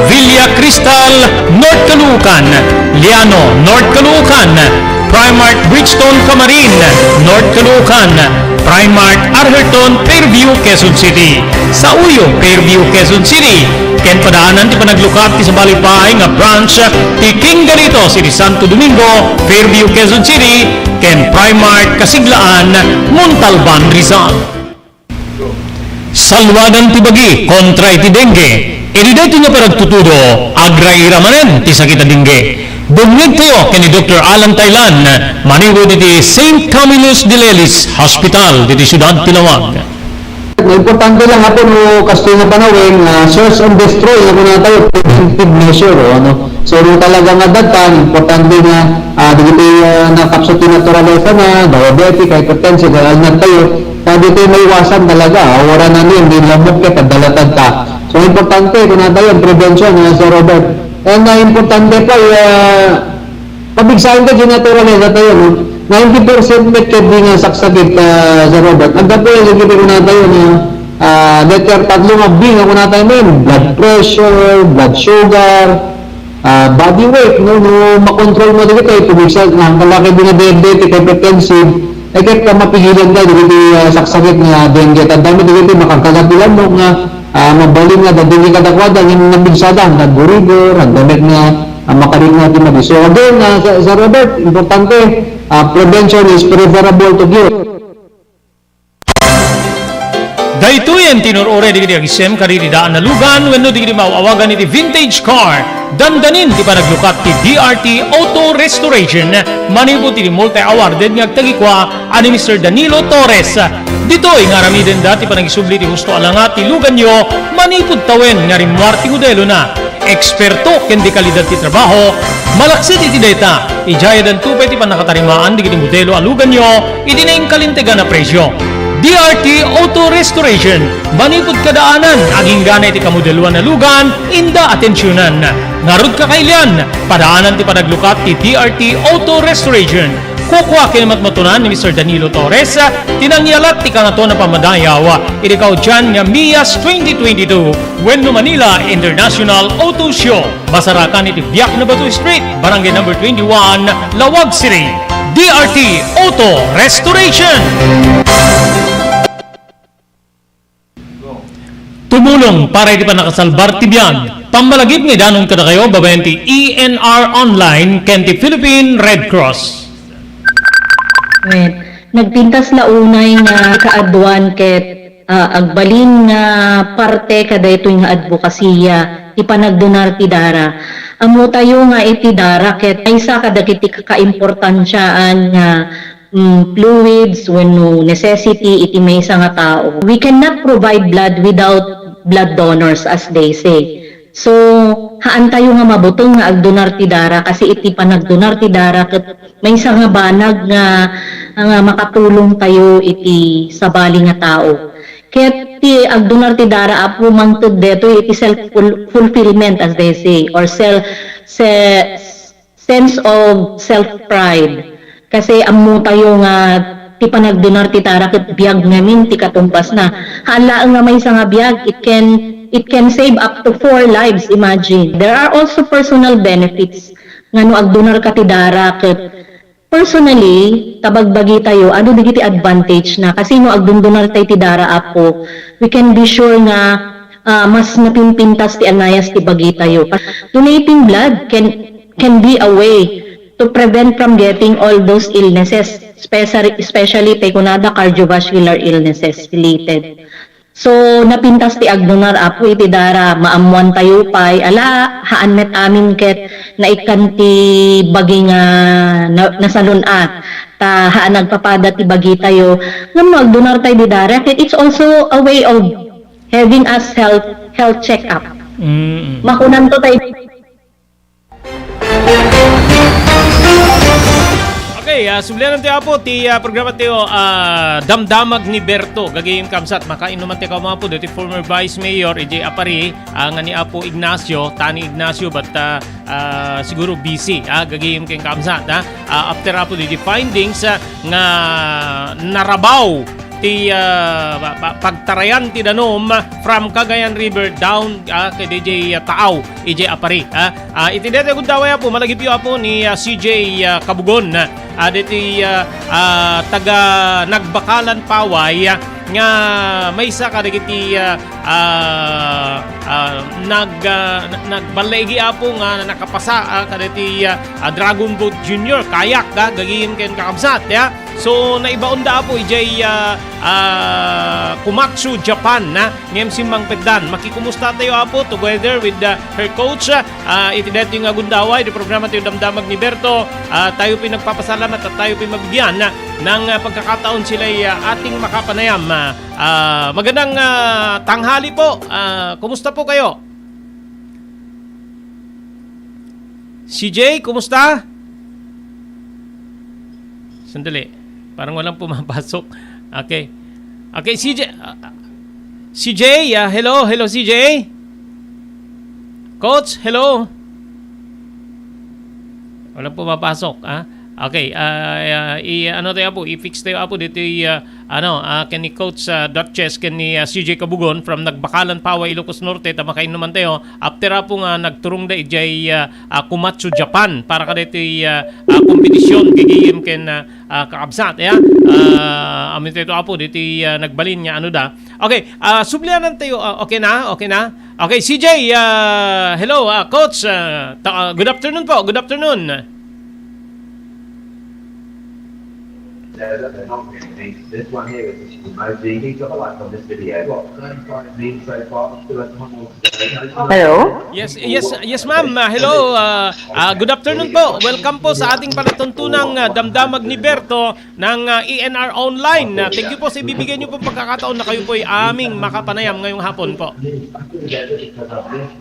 Villa Cristal, North Caloocan, Liano, North Caloocan, Primark Bridgestone Camarin, North Caloocan, Primark Arherton, Fairview, Quezon City, Sauyo, Fairview, Quezon City, ken padaanan ti panaglukar ti sabali pay nga branch ti King Galitos iti Santo Domingo, Fairview, Quezon City, ken Primark Kasiglaan, Montalban, Rizal. Saluadan ti bagi kontra iti dengue. Iti daytoy nga panagtutudo, agraira manen ti sakit a dengue. Dumngegtayo ken ni Doktor Alan Tailan, manipud iti Saint Camillus de Lelis Hospital, diti siudad ti Laoag. Importante lang, Apo, no, kastoy nga panawen, ah, search and destroy nga kunatayo, preventive measure, o, ano. So, no talaga nga dattan, importante nga, ah, dagiti, ah, nakapsut ti naturalesa na, diabetic, hypertensive, kaya ingat tayo, ta ditoy maiwasan talaga, ah, wala na niya, hindi na mukit, at dalatag ta. So, importante, kunatayo, ang prevention, ah, Sir Robert. And, ah, importante pa, ah, Pabigsaen ta, Gina, naturalesa tayo, no? Ninety percent met ket di nga saksakit, ah, Sir Robert. Nagkapuya sa kiti kunatayo nga, ah, letter tatlo nga B nga kunatayo men, blood pressure, blood sugar, ah, body weight, no? No, makontrol mo dito, eh, pabigsa, ang kalaki di nga diabetic, hypertensive, eh, ket ka mapigilan ka dito, ah, saksakit nga dengue. Tanda mo dito, makagkagat di lamok nga, ah, mabalin nga, dengue kadakwada, yung nabigsada, nagurigo, nagdamit nga, ah, makarikna ti madi. So again, ah, Sir, Sir Robert, importante, ah, prevention is preferable to cure. Daytoyen ti inur-uray dagiti agisem kadagiti daan a lugan wenno dagiti maaw-awagan iti vintage car. Dandanin ti panaglukat ti D R T Auto Restoration manipud iti multi-awarded nga agtagikua a ni Mister Danilo Torres. Ditoy nga aramidenda ti panagisubli ti husto a langa ti luganyo manipud tawen nga rimmuar ti modelona. Eksperto ken dekalidad ti trabaho, malaksid iti dayta, idiay addanto pay ti pannakatarimaan dagiti modelo a luganyo iti nainkalintegan a presio. D R T Auto Restoration, manipud kadaanan, agingga iti kamodeloan a lugan, inda atensionan. Ngarud, kakailian, padaanan ti panaglukat ti D R T Auto Restoration. Kukua ken matmatunan ni Mister Danilo Torres ti nangyalat ti Kangatoan a Pammadayaw iti kaudian nga MIAS twenty twenty-two wenno Manila International Auto Show. Basarakan iti Biak na Bato Street, Barangay Number twenty-one, Laoag City. D R T Auto Restoration. Tumulong para iti pannakasalbar ti biag. Pammalagip nga idanon kadakayo babaen ti E N R Online ken ti Philippine Red Cross. Wen, nagpintas la unay nga kaaduan ket, ah, agbalin nga parte kadaytoy nga adbokasiya ti panagdonar ti dara. Ammotayo nga iti dara ket maysa kadagiti kakaimportansiaan nga mm, fluids wenno necessity iti maysa nga tao. We cannot provide blood without blood donors, as they say. So, haantayo nga mabuteng nga agdonar ti dara, kasi iti panagdonar ti dara ket maysa nga banag nga, nga makatulong tayo iti sabali nga tao. Ket ti agdonar ti dara, Apo, mangted detoy iti self ful-, fulfillment, as they say, or self, se-, sense of self-pride. Kasi ammotayo nga ti panagdonar ti dara ket biag ngamin ti katumbasna. Haan laeng nga maysa nga biag, it can, it can save up to four lives, imagine. There are also personal benefits nga no agdonarka ti dara ket personally, kabagbagitayo, adu dagiti advantage na. Kasi no agdondonartay ti dara, Apo, we can be sure nga, ah, mas napimpintas ti anayas ti bagitayo. Donating blood can can be a way to prevent from getting all those illnesses, especially, especially tay kunada cardiovascular illnesses related. So, napintas ti agdonar, Apo, iti dara, maammoantayo pay, ala, haan met amin ket naikkan ti bagi nga na-, nasalun-at, ta haan agpapada ti bagitayo. Ngem no agdonartay di dara, ket it's also a way of having us health, health check-up. Mm. Makunanto tay Okay, ah, sublianan ti Apo ti, ah, programa tayo, ah, Damdamag ni Berto. Gagayem kamsat, makainnuman ti kamapo diti former Vice Mayor A J Apari, ah, nga ni Apo Ignacio, Tani Ignacio, but, ah, ah, siguro busy, ah, gagayem ken kamsat, ah. Ah, after Apo diti findings, ah, nga narabaw ti, ah, pa-, pa-, pagtarayan ti danum from Cagayan River down, ah, kay D J Taaw, A J Apari, ah. Ah, iti daytoy gundaway, Apo, malagipyo, Apo, ni, ah, C J, ah, Kabugon, ah, diti, ah, ah, taga Nagbakalan, Paway, ah, nga maysa kadagiti, ah, ah, ah, nag-, ah, na-, nagballaigi, Apo, nga nakapasa, ah, kadagiti, ah, ah, Dragon Boat Junior, kayak, ah, gagayem ken kakabsat, ya. So, naibaonda, Apo, idiay, ah, ah, Komatsu, Japan, ah, ngem simmangpetdan. Makikumusta tayo, Apo, together with, ah, her coach, ah, iti daytoy nga gundaway, iti programa tayo Damdamag ni Berto. Ah, tayo pin nagpapasalamat at tayo pin mabigyan, ah, ng, ah, pagkakataon sila'y, ah, ating makapanayam. Ah, ah, magandang, ah, tanghali po. Ah, kumusta po kayo? C J, kumusta? Sandali. Parang walang pumapasok. Okay. Okay, C J, ah, ah, C J, ah, hello, hello, C J. Coach, hello. Walang pumapasok, ah. Okay, ah, ah, i-, ano tayo, Apo, i-fix tayo, Apo, dito, ah, ano, ah, ken ni Coach, ah, Dot Chess, ken ni, ah, C J Kabugon from Nagbakalan, Paway, Ilocos Norte, ta makainnuman tayo. After apo nga nagturongda idiay, ah, ah, Komatsu, Japan, para kadaytoy, ah, ah, kompetisyon, gigim ken, ah, ah, kakabsat, ya. Ah, amin tayo apo, ditoy, ah, nagbalin nga ano da. Okay, ah, sublianan tayo, ah, okay na? Okay na? Okay, C J, ah, hello, ah, Coach, ah, ta-, ah, good afternoon po, good afternoon. Hello? Yes, yes, yes, ma'am. Ah, hello. Ah, ah, good afternoon po. Welcome po sa ating palatuntunang, ah, Damdamag ni Berto ng, ah, E N R Online. Ah, thank you po sa ibibigay niyo pong pagkakataon na kayo po ay aming makapanayam ngayong hapon po.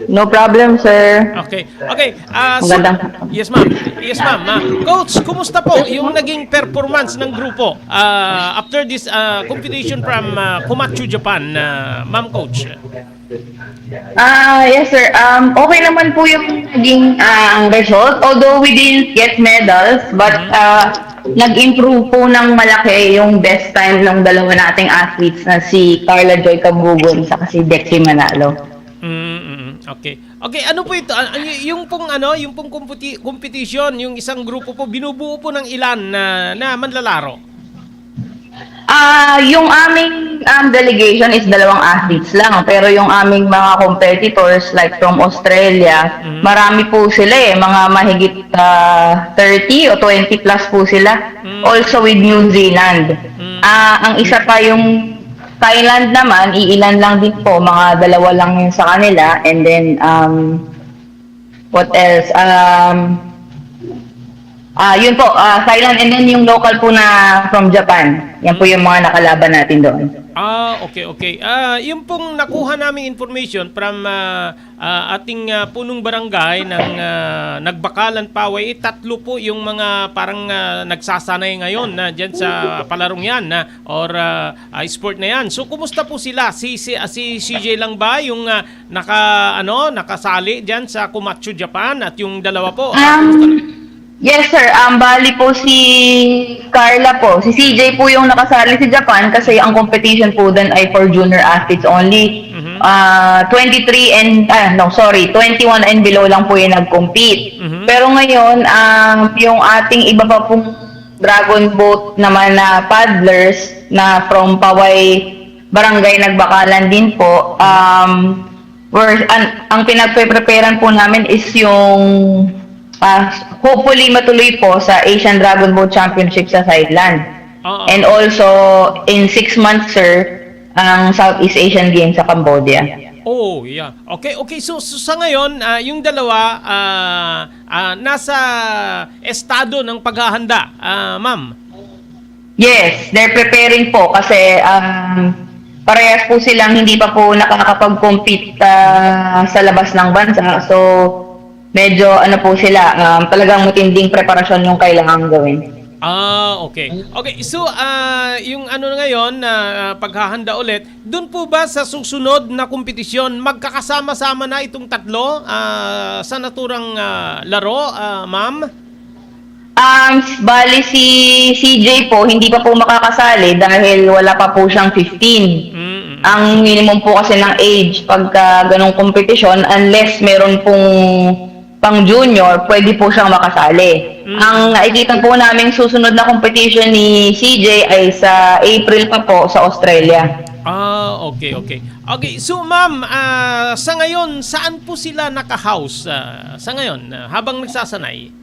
No problem, sir. Okay. Okay. Ah, so, Magandang yes, ma'am. Yes, ma'am. Ah, Coach, kumusta po yung naging performance ng grupo, ah, after this, ah, competition from, ah, Komatsu, Japan, ah, Ma'am Coach? Ah, yes, sir. Um, okay naman po yung naging, ah, ang result. Although we didn't get medals, but, Mhm. ah, nag-improve po ng malaki yung best time ng dalawa nating athletes na si Carla Joy Cabugon saka si Dexy Manalo. Mm, mm. Okay. Okay, ano po ito? Ah, y-, yung pong ano, yung pong computi-, competition, yung isang grupo po, binubuo po ng ilan na, na manlalaro? Ah, yung aming, um, delegation is dalawang athletes lang, pero yung aming mga competitors, like, from Australia, Mhm. marami po sila eh, mga mahigit, ah, thirty o twenty plus po sila. Mm. Also with New Zealand. Mm. Ah, ang isa pa yung Thailand naman, iilan lang din po, mga dalawa lang yun sa kanila. And then, um, what else? Um, ah, yun po, ah, Thailand, and then yung local po na from Japan. Yan po yung mga nakalaban natin doon. Ah, okay, okay. Ah, yung pong nakuha naming information from, ah, ah, ating, ah, punong barangay ng, ah, Nagbakalan, Paway, eh, tatlo po yung mga parang, ah, nagsasanay ngayon na diyan sa palarong yan na or, ah, ah, sport na yan. So, kumusta po sila? Si, si, ah, si C J lang ba yung, ah, naka, ano, nakasali diyan sa Komatsu, Japan, at yung dalawa po, ah, Um, kumusta na? Yes, sir. Um, bali po si Carla po, si C J po yung nakasali sa Japan kasi ang competition po dun ay for junior athletes only. Mhm. Ah, twenty-three and, ah, no, sorry, twenty-one and below lang po yung nag-compete. Mhm. Pero ngayon, um, yung ating iba pa pong Dragon Boat naman na paddlers na from Paway Barangay Nagbakalan din po, um, we're, an-, ang pinagpe-preparean po namin is yung, ah, hopefully matuloy po sa Asian Dragon Boat Championship sa Thailand. Oo. And also, in six months, sir, ang Southeast Asian Games sa Cambodia. Oh, yeah. Okay, okay. So, so sa ngayon, ah, yung dalawa, ah, ah, nasa estado ng paghahanda, ah, ma'am? Yes, they're preparing po kasi, um, parehas po silang hindi pa po nakakapag-compete, ah, sa labas ng bansa. So, medyo ano po sila, um, talagang matinding preparasyon yung kailangan gawin. Ah, okay. Okay, so, ah, yung ano na ngayon, ah, paghahanda ulit, dun po ba sa susunod na kompetisyon, magkakasama-sama na itong tatlo, ah, sa naturang, ah, laro, ah, ma'am? Um, bali si C J po, hindi pa po makakasali dahil wala pa po siyang fifteen. Mm, mm. Ang minimum po kasi ng age pagka ganong kompetisyon, unless meron pong pang junior, pwede po siyang makasali. Mm. Ang nakikita po naming susunod na competition ni C J ay sa April pa po sa Australia. Ah, okay, okay. Okay, so ma'am, ah, sa ngayon, saan po sila naka-house? Ah, sa ngayon, ah, habang nagsasanay?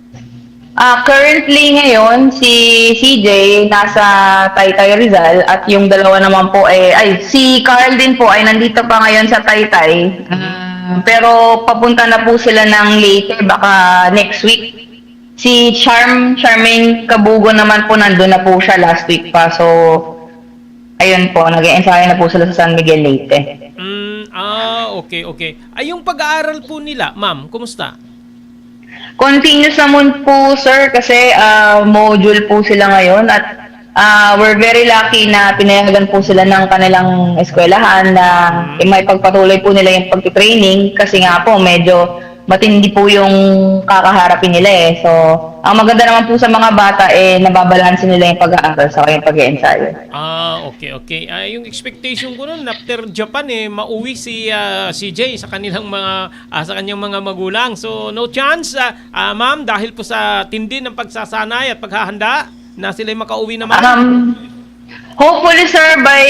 Ah, currently ngayon, si C J nasa Taytay, Rizal, at yung dalawa naman po ay, ay, si Carl din po ay nandito pa ngayon sa Taytay. Mhm. Ah, pero papunta na po sila ng Leyte, baka next week. Si Charm, Charmaine Kabugo naman po, nandun na po siya last week pa. So, ayun po, nag-e-ensayo na po sila sa San Miguel, Leyte. Mm, ah, okay, okay. Ay, yung pag-aaral po nila, ma'am, kumusta? Continuous naman po, sir, kasi, ah, module po sila ngayon at, ah, we're very lucky na pinayagan po sila ng kanilang eskwelahan na Mm. maipagpatuloy po nila yung pagtitraining kasi nga po medyo matindi po yung kakaharapin nila eh. So, ang maganda naman po sa mga bata eh, nababalanse nila yung pag-aaral sa yung pag-ensayo. Ah, okay, okay. Ah, yung expectation ko nun, after Japan eh, mauwi si ah, C J sa kanilang mga ah, sa kanyang mga magulang. So, no chance, ah, ah, ma'am, dahil po sa tindi ng pagsasanay at paghahanda na sila'y makauwi naman? Um, hopefully, sir, by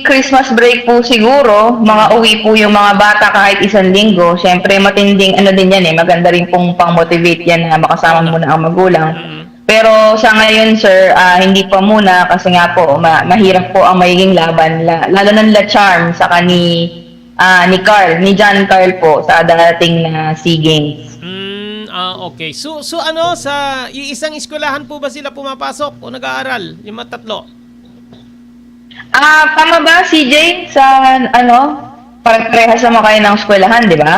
Christmas break po siguro, mga uwi po yung mga bata kahit isang linggo. Siyempre, matinding ano din yan eh, maganda rin pong pang-motivate yan na makasama muna ang magulang. Mm. Pero sa ngayon, sir, ah, hindi pa muna kasi nga po, ma- mahirap po ang magiging laban, la- lalo ng La Charm sa kani ah, ni Carl, ni John Carl po sa darating na SEA Games. Mm, ah, okay. So, so ano, sa iisang eskwelahan po ba sila pumapasok o nag-aaral? Yung mga tatlo? Ah, tama ba, C J, sa ano, pare-parehas naman kayo ng eskwelahan, di ba?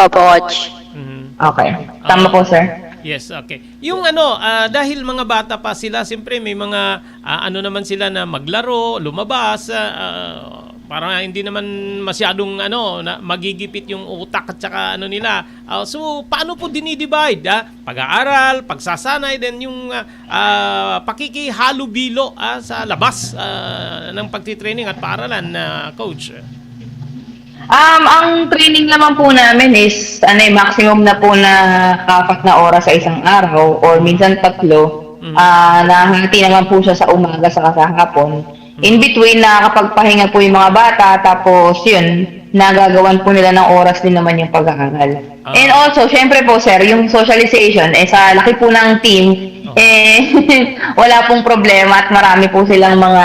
Opo, coach. Mhm. Okay. Tama Ah, po, sir. Yes, okay. Yung ano, ah, dahil mga bata pa sila, siyempre may mga ah, ano naman sila na maglaro, lumabas, ah, ah, para hindi naman masyadong ano, na magigipit yung utak at saka ano nila. Ah, so, paano po dinidivide, ah? Pag-aaral, pagsasanay, then yung ah, ah, pakikihalubilo ah, sa labas ah, ng pagtitraining at paaralan, na coach? Um, ang training naman po namin is ano, eh, maximum na po na apat na oras sa isang araw or minsan tatlo. Mm. Ah, nahati naman po siya sa umaga saka sa hapon. In between, nakakapagpahinga po yung mga bata, tapos yun, nagagawan po nila ng oras din naman yung pag-aaral. Ah. And also, syempre po, sir, yung socialization, eh, sa laki po ng team, eh, wala pong problema at marami po silang mga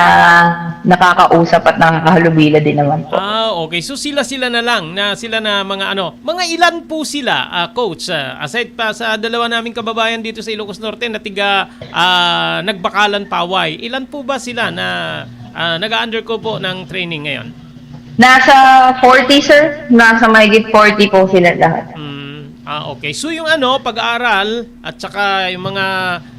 nakakausap at nakakahalubila din naman po. Ah, okay. So, sila-sila na lang na sila na mga ano, mga ilan po sila, ah, coach? Ah, aside pa sa dalawa naming kababayan dito sa Ilocos Norte na tiga ah, Nagbakalan, Paway, ilan po ba sila na ah, nag-undergo po ng training ngayon? Nasa forty, sir. Nasa mahigit forty po sila lahat. Mm, ah, okay. So yung ano, pag-aaral at saka yung mga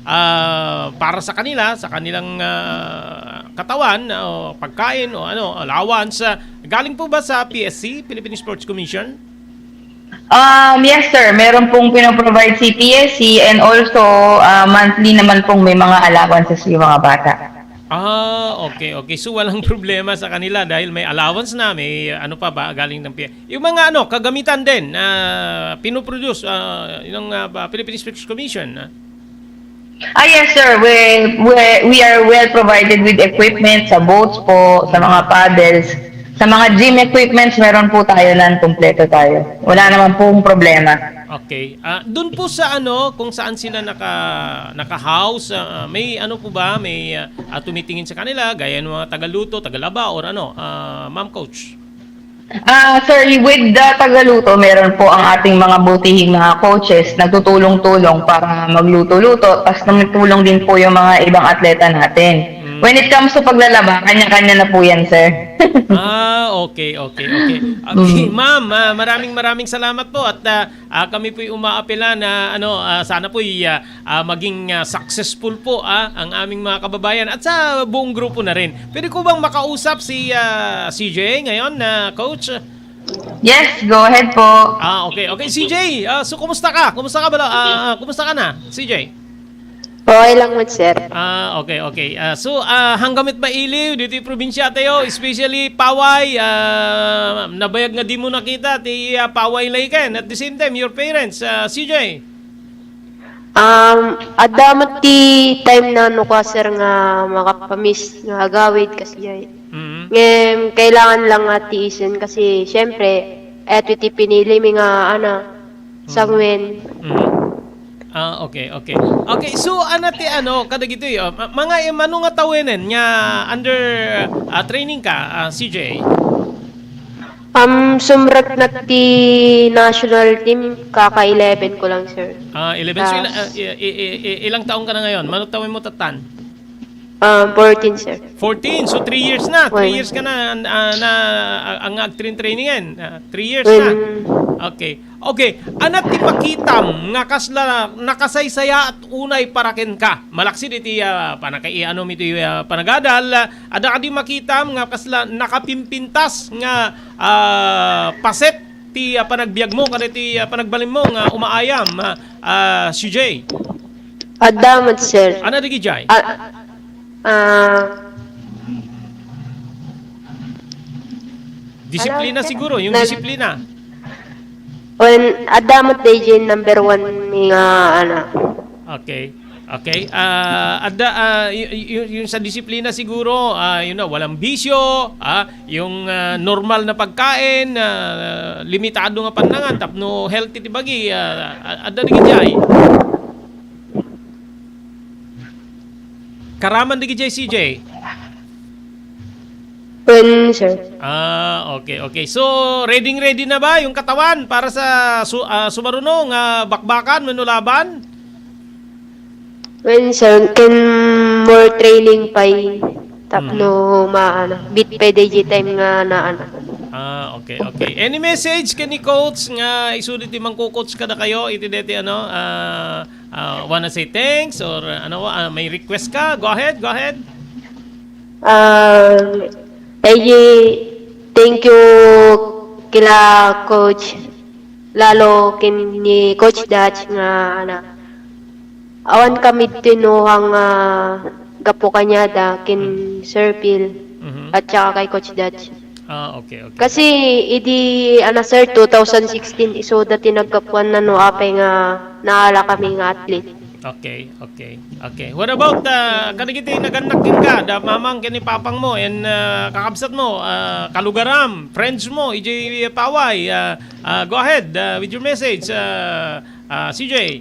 ah, para sa kanila, sa kanilang ah, katawan, o pagkain o ano, allowance, ah, galing po ba sa P S C, Philippine Sports Commission? Um, yes, sir. Meron pong pinoprovide si P S C and also ah, monthly naman pong may mga allowances yung mga bata. Ah, okay, okay. So walang problema sa kanila dahil may allowance na, may ano pa ba galing ng P-, yung mga ano, kagamitan din na pinoproduce ah, ng ah, Philippine Sports Commission, ah. Ah, yes, sir. We, we, we are well provided with equipment sa boats po, sa mga paddles. Sa mga gym equipments, meron po tayo nan, kompleto tayo. Wala naman pong problema. Okay. Ah, doon po sa ano, kung saan sila naka naka-house, ah, may ano po ba, may ah, ah, tumitingin sa kanila gaya ng mga tagaluto, tagalaba or ano, ah, ma'am coach? Ah, sir, with the tagaluto, meron po ang ating mga butihing mga coaches, nagtutulong-tulong para magluto-luto, tas tumutulong din po yung mga ibang atleta natin. Mm. When it comes to paglalaba, kanya-kanya na po yan, sir. Ah, okay, okay, okay. Okay, ma'am, ah, maraming maraming salamat po at ah, ah, kami po'y umaapela na ano, ah, sana po'y ah, ah, maging ah, successful po ah, ang aming mga kababayan at sa buong grupo na rin. Pwede ko bang makausap si ah, C J ngayon, na coach? Yes, go ahead po. Ah, okay. Okay, C J, ah, so kumusta ka? Kumusta ka bala? Ah, ah, kumusta ka na, C J? Okay lang man, sir. Ah, okay, okay. Ah, so, ah, hanggang met mailiw dito'y probinsya tayo, especially Paway, ah, nabayag nga di mo nakita ti ah, Paway Lake, and at the same time, your parents, ah, C J. Um, adda met ti time na no ka, sir, nga makapamiss nga agawid kasjay. Mhm. Ngem kailangan lang nga tiisen kasi, siyempre, eto ti pinili mi nga, ano, sangwen. Mhm. Ah, okay, okay. Okay, so, ano ti, ano, kadagitoy, oh, ma-, mga, eh, mano nga tawenen nga under ah, training ka, ah, C J? Um, sumrek na ti national team, kaka eleven ko lang, sir. Ah, eleven. So, ila-, Tas ah, i-, i-, i-, i-, ilang taon ka na ngayon? Mano tawen mo, tattan? Um, fourteen, sir. Fourteen. So, three years na. Three Four. Years ka na, ah, na, ah, ang agtrain-training yan. Ah, three years na. Well, Okay. Okay. Anat ti makitam nga kasla nakasaysaya at unay para kenka? Malaksid iti, ah, panakaianom iti, ah, panagadal, ah, adda kadi makitam nga kasla nakapimpintas nga, ah, paset ti, ah, panagbiagmo, kadagiti, ah, panagbalinmo nga umaayam, ah, ah, C J? Adda met, sir. Ania dagiti? Ah, ah, Disiplina siguro, yung disiplina. Wen, adda met daydiay number one nga, ano. Okay. Okay. Ah, adda, ah, y-, y-, y-, yung sa disiplina siguro, ah, yun na, walang bisyo, ah, yung, ah, normal na pagkain, ah, limitado nga pannangan, tapno healthy ti bagi, ah, a-, adda dagiti ay. Karaman dagiti ay, C J? Wen, sir. Ah, okay, okay. So, ready, ready na ba yung katawan para sa su-, ah, sumaruno nga bakbakan wenno laban? Wen, sir, ken more training pay tapno maano, beat pay daydiay time nga naano. Ah, okay, okay. Any message ken ni coach nga isuda ti mangko-coach kadakayo iti deti, ano, ah, ah, wanna say thanks or, ah, ano, ah, may request ka? Go ahead, go ahead. Um, eh, thank you kila Coach Lalo ken ni Coach Dutch nga, ano, awan kami tinuhang, ah, gapu kaniada ken Sir Phil at saka kay Coach Dutch. Ah, okay, okay. Kasi idi, ano, sir, two thousand sixteen, isuda ti naggapuan na no apay nga naala kami nga athlete. Okay, okay, okay. What about, ah, kadagiti nagannak kenka, da mamang ken ni papang mo, and, ah, kakabsat mo, ah, kalugaram, friends mo, idiay Paway, ah, ah, go ahead, ah, with your message, ah, ah, C J.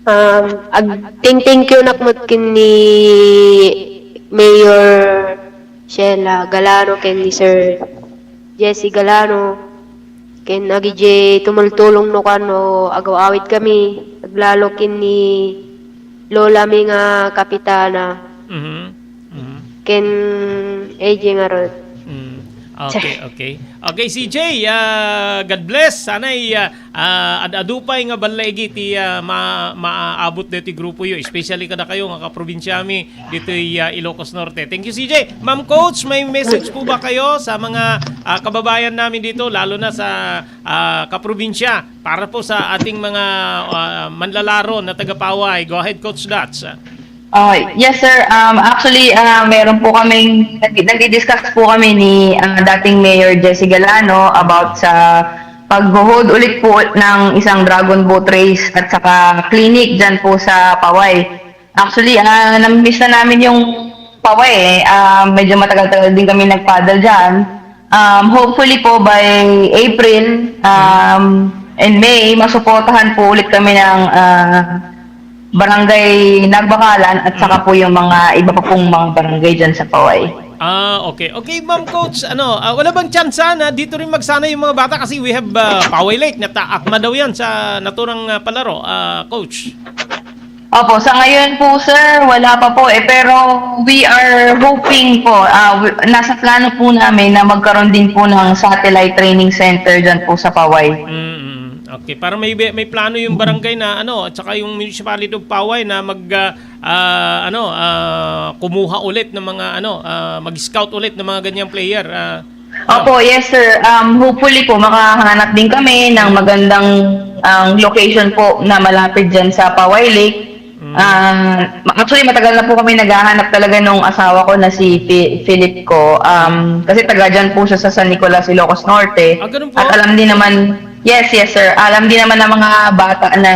Um, ag-, thank, thank you nak met ken ni Mayor Sheila Galano ken ni Sir Jesse Galano ken agidiay tumultulong no kano agaw-awid kami, aglalo ken ni lola mi nga kapitana. Mhm. Mhm. Ken A J ngarud. Mm. Okay, okay. Okay, C J, ah, God bless. Sana'y, ah, ah, ad-adu pay nga ballaigi ti, ah, ma-, maabot ditoy grupo yo, especially kadakayo nga kaprobinsiami ditoy, ah, Ilocos Norte. Thank you, C J. Ma'am Coach, may message po ba kayo sa mga, ah, kababayan namin dito, lalo na sa, ah, kaprobinsya, para po sa ating mga, ah, manlalaro na taga Paway? Go ahead, Coach Dots. Ah, yes, sir. Um, actually, ah, meron po kaming, nag-, nagdi-discuss po kami ni, ah, dating Mayor Jesse Galano about sa pag-hold ulit po ng isang Dragon Boat Race at saka clinic dyan po sa Paway. Actually, ah, namimiss na namin yung Paway eh. Ah, medyo matagal-tagal din kami nag-paddle dyan. Um, hopefully po by April, um, and May, masuportahan po ulit kami ng, ah, Barangay Nagbakalan at saka po yung mga iba pa pong mga barangay dyan sa Paway. Ah, okay. Okay, Ma'am Coach, ano, ah, wala bang tsansa na dito rin magsanay yung mga bata? Kasi we have, ah, Paway Lake, nata-, akma daw yan sa naturang, ah, palaro, ah, Coach. Opo, sa ngayon po, sir, wala pa po eh. Pero we are hoping po, ah, w-, nasa plano po namin na magkaroon din po ng satellite training center dyan po sa Paway. Mm, okay, para may, may plano yung barangay na, ano, at saka yung municipality of Paway na mag, ah, ah, ano, ah, kumuha ulit ng mga, ano, ah, mag-scout ulit ng mga ganyang player, ah, Opo, yes, sir. Um, hopefully po, makahanap din kami ng magandang, ang location po na malapit dyan sa Paway Lake. Mm. Ah, ma-, actually, matagal na po kami naghahanap talaga nung asawa ko na si Phi-, Philip ko. Um, kasi taga dyan po siya sa San Nicolas, Ilocos Norte. Ah, ganun po? At alam din naman, yes, yes, sir. Alam din naman ng mga bata na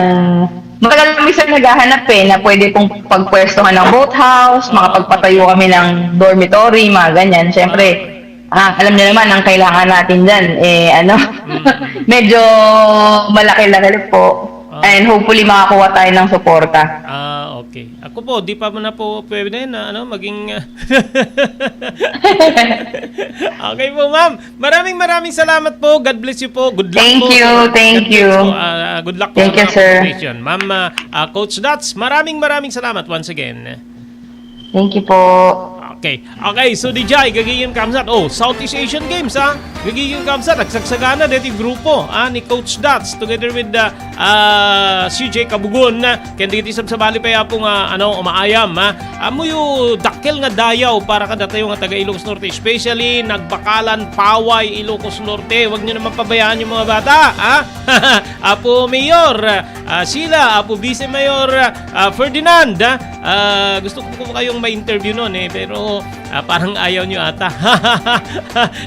matagal kami, sir, naghahanap eh, na pwede pong pagpwestuhan ng boathouse, makapagpatayo kami ng dormitory, mga ganyan. Siyempre, ah, alam niyo naman, ang kailangan natin dyan, eh, ano, medyo malaki-laki po. Ah. And hopefully, makakuha tayo ng suporta. Ah, okay. Ako po, di pa man na po pwede na, ano, maging, okay po, ma'am. Maraming, maraming salamat po. God bless you po. Good luck po. Thank you, thank you. God bless po. Ah, good luck po. Thank you, sir. Ma'am, ah, ah, Coach Dots, maraming, maraming salamat once again. Thank you po. Okay. Okay, so D J, gagayem kamsat. Oh, Southeast Asian Games, ha? Gagayem kamsat, nagsagsagana deti grupo, ah, ni Coach Dots together with, uh, uh, C J Kabugon, ah, ken dagiti sabsabali pay, Apo, nga, ano, umaayam, ha? Ammoyo, dakkel nga dayaw para kadatayo nga taga Ilocos Norte, especially nagbakalan, Paway, Ilocos Norte. Wag niyo naman pabayaan yung mga bata, ha? Apo Mayor, ah, Sheila, Apo Vice Mayor, ah, Ferdinand, ah, ah, gusto ko po kayong ma-interview noon eh, pero, ah, parang ayaw nyo ata.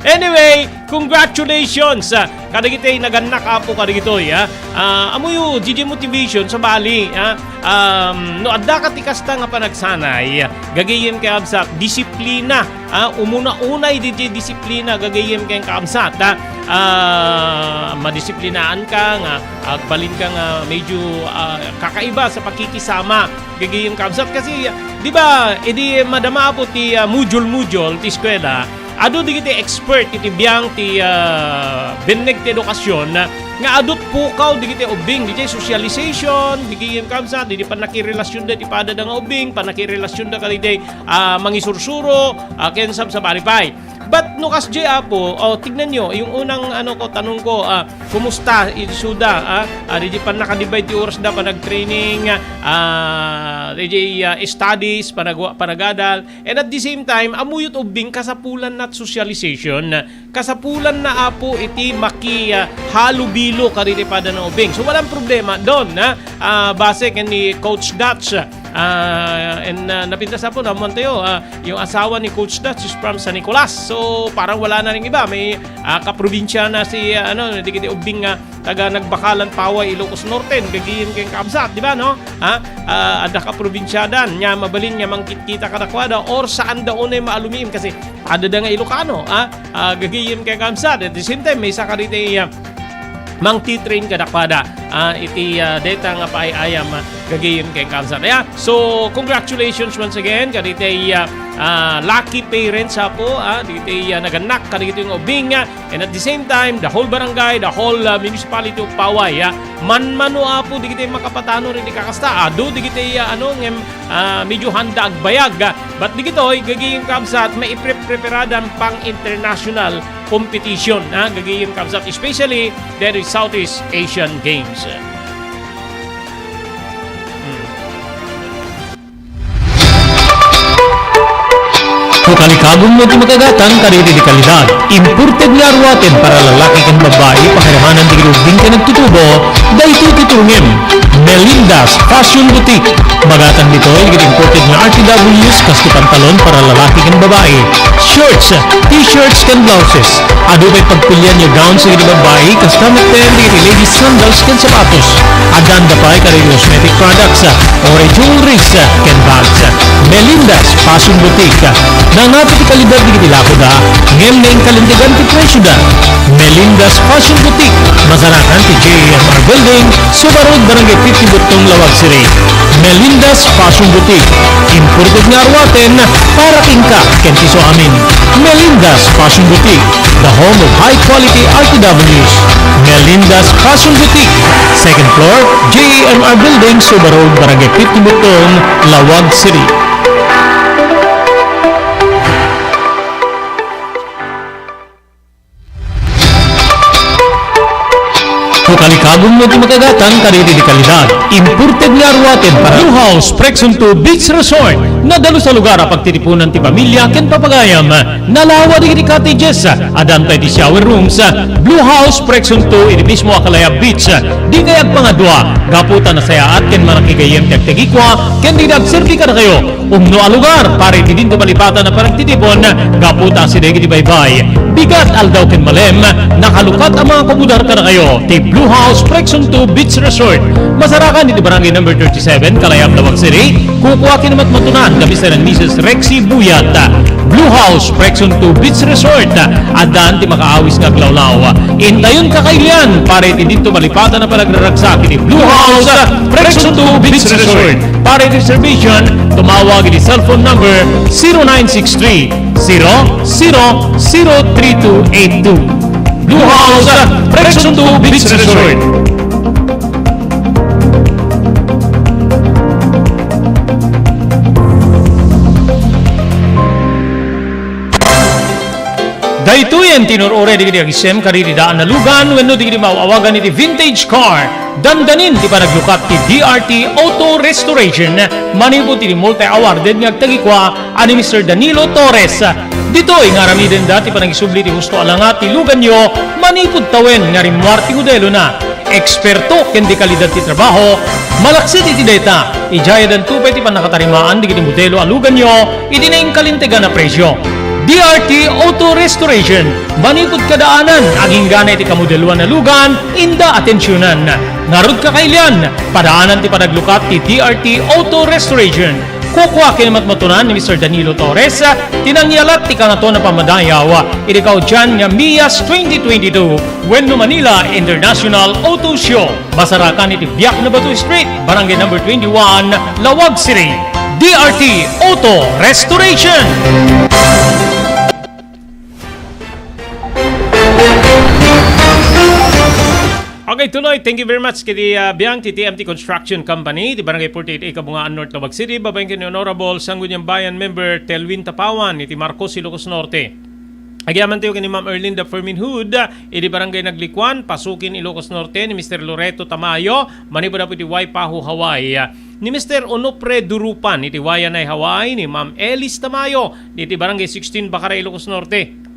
Anyway, congratulations, ah, kadagiti nagannak, Apo, kadagitoy, ah. Ah, amoyo, G G Motivation, sabali, ah, um, no adda ka ti kasta nga panagsanay, gagayem ket, kabsat, disiplina, ah, umuna-unay didiay disiplina, gagayem ken, kabsat, ah, ah, madisiplinaan ka nga agbalin ka nga medyo, ah, kakaiba sa pakikisama, gagayem, kabsat. Kasi, di ba, idi madama, Apo, ti, ah, module-module ti eskwela, adu dagiti expert iti biang ti, ah, binneg ti edukasyon, ah, nga adu ti pukaw dagiti ubbing, didiay socialization, gagayem, kabsat, didiay pannakirelasionda iti padada nga ubbing, pannakirelasionda kadagiti, ah, mangisursuro, ah, ken sabsabali pay. But no kasdiay, Apo, oh, tignan nyo, yung unang, ano ko, tanong ko, ah, kumusta isuda, ah? Ah, didiay pannakadivide ti orasda, panag-training, ah, didiay, ah, studies, panag-, panagadal, and at the same time, ammoyo ti ubbing, kasapulanna ti socialization, kasapulanna, Apo, iti maki, ah, halubilo kadagiti pada nga ubbing. So, walang problema doon, ha? Ah, base ken ni Coach Dutch, ah, and, ah, napintas, Apo, naman tayo, ah, yung asawa ni Coach Dutch is from San Nicolas. So, parang wala na ring iba. May, ah, kaprobinsiya na si, ah, ano, dagiti ubbing nga taga Nagbakalan, Paway, Ilocos Norte, gagayem ken, kabsat, di ba, no? Ha? Ah, adda kaprobinsiadan, nya mabalin nga mangkitkita kadakuada, or saanda unay maalumiim kasi adda nga Ilocano, ha? Ah, gagayem ken, kabsat. At the same time, maysa kadagiti, ah, mangtitrain kadakuada, ah, iti, ah, dayta nga paay-ayam, ah, gagayem ken, kabsat. Yeah? So, congratulations once again kadagiti, ah, ah, lucky parents, Apo, ah, dagiti, ah, nagannak kadagiti nga ubbing, ah, and at the same time, the whole barangay, the whole, ah, municipality of Paway, ah, manmano, Apo, dagiti makapatano iti kakasta, adu dagiti, ah, ano, ngem, ah, medyo handa agbayag, ah, but dagitoy, gagayem, kabsat, maiprepreparadan pang international competition, ah, gagayem, kabsat, especially ditoy Southeast Asian Games. Hmm. Ukalikagum no ti makagatang kadagiti dekalidad. Imported nga aruaten para lalaki ken babbai, pakairanganan dagiti ubbing ken agtutubo, daytoy ti turongem. Melinda's Fashion Boutique. Magatang ditoy dagiti imported nga R T Ws, kas ti pantalon para lalaki ken babbai, shorts, t-shirts ken blouses. Adu pay pagpilian nga gowns dagiti babbai, kasta met dagiti ladies sandals ken sapatos. Addaan da pay kadagiti cosmetic products, or jewelries, ken bags. Melinda's Fashion Boutique. Nangngati ti kalidad dagiti lakoda, ngem nainkalintegan ti presioda. Melinda's Fashion Boutique. Masarakan ti J A M R Building, Suba Road, Barangay fifty, Buttong, Laoag City. Melinda's Fashion Boutique. Imported nga aruaten para kenka ken ti isuamin. Melinda's Fashion Boutique, the home of high quality R T Ws. Melinda's Fashion Boutique, second floor, J A M R Building, Suba Road, Barangay fifty, Buttong, Laoag City. Ukalikagum no ti makagatang kadagiti dekalidad. Imported nga aruaten para Blue House Prexon two Beach Resort. Nadalus a lugar a pagtitipunan ti pamilia ken papagayam. Nalawa dagiti cottages. Addaan pay ti shower rooms. Blue House Prexon two iti mismo a Kalayab Beach. Dikay agpangadua gapu ta nasayaat ken manakigayyem ti agtagikua ken dagiti agserbi kadakayo. Umno a lugar para iti dinto malipatan a panagtitipon gapu ta asideg iti baybay. Bigat, aldaw ken malem, nakalukat a mga komodar kadakayo ti Blue House Prexon two Beach Resort. Masarakan iti Barangay Number thirty-seven, Kalayab, Laoag City. Kukua ken matmatunan da Mister and Missus Rexy Buyat. Blue House Prexon two Beach Resort. Addaan ti makaawis nga aglawlaw. Intayon kakailian para iti dinto malipatan a panagraragsak iti Blue House Prexon two Beach Resort. Para iti reservation, tumawag iti cellphone number zero nine six three, zero zero zero three two eight two. Blue House Prexon two Beach Resort. Daytoyen ti nur-uray dagiti agisem kadagiti daan a lugan wenno dagiti maaw-awagan iti vintage car. Dandanin ti panaglukat ti D R T Auto Restoration manipud iti multi-awarded nga agtagikua a ni Mister Danilo Torres. Ditoy nga aramidenda ti panangisubli ti husto a langa ti luganyo manipud tawen nga rimmuar ti modelona. Eksperto ken dekalidad ti trabaho, malaksid iti dayta, idiay addanto pay ti pannakatarimaan dagiti modelo a luganyo iti naingkalintegan a presio. D R T Auto Restoration, manipud kadaanan, agingga iti kamodeloan a lugan, inda atensionan. Ngarud, kakailian, padaanan ti panaglukat ti D R T Auto Restoration. Kukua ken matmatunan ni Mister Danilo Torres ti nangyalat ti Kangatoan a Pammadayaw iti kaudian nga MIAS twenty twenty-two wenno Manila International Auto Show. Masarakan iti Biak na Bato Street, Barangay Number twenty-one, Laoag City. D R T Auto Restoration. Okay, tuloy. Thank you very much kiti, ah, biang ti T M T Construction Company, ti Barangay forty-eight A, Kabungaan North, Laoag City, babaen ken ni Honorable Sangguniang Bayan Member Telwin Tapawan, iti Marcos, Ilocos Norte. Agyamanen tayo ken ni Ma'am Erlinda Fermin Hood, iti Barangay Naglikuan, Pasukin, Ilocos Norte, ni Mister Loreto Tamayo, manipud apo iti Waipahu, Hawaii. Ni Mister Onofre Durupan, iti Waianae, Hawaii, ni Ma'am Elis Tamayo, iti Barangay sixteen, Bacara, Ilocos Norte.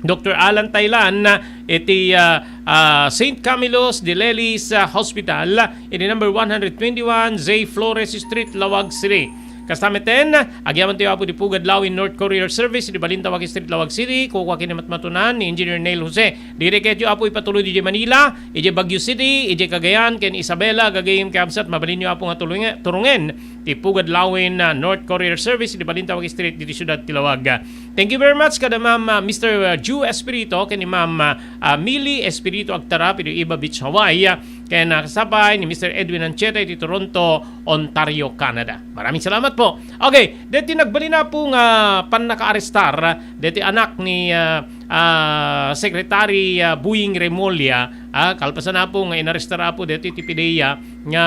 Doctor Alan Tailan, iti, ah, ah, Saint Camillus de Lelis, ah, Hospital, iti number one hundred twenty-one J Flores Street, Laoag City. Kasta metten, agyaman tayo, Apo, ti Pugad Lawin North Courier Service, iti Balintawak Street, Laoag City, kukua ken ni matmatunan ni Engineer Neil Jose. Diri ketyo, Apo, ipatuloy iti Manila, iti Baguio City, iti Cagayan, ken Isabela, gagayem ken kabsat, mabalinyo, Apo, nga tulunge-, turungen ti Pugad Lawin, ah, North Courier Service, iti Balintawak Street, iti siudad ti Laoag. Thank you very much kada Ma'am, ah, Mister Ju Espirito, ken ni Ma'am, ah, ah, Mili Espirito agtarap iti Iba Beach, Hawaii, ah, ken, ah, kasapay ni Mister Edwin Ancheta iti Toronto, Ontario, Canada. Maraming salamat po. Okay, deti nagbalin, Apo, nga pannakaarestar deti anak ni, ah, ah, Secretary, ah, Boying Remulla, ah, kalpasan, Apo, nga inarestar, Apo, deti ti PDEA nga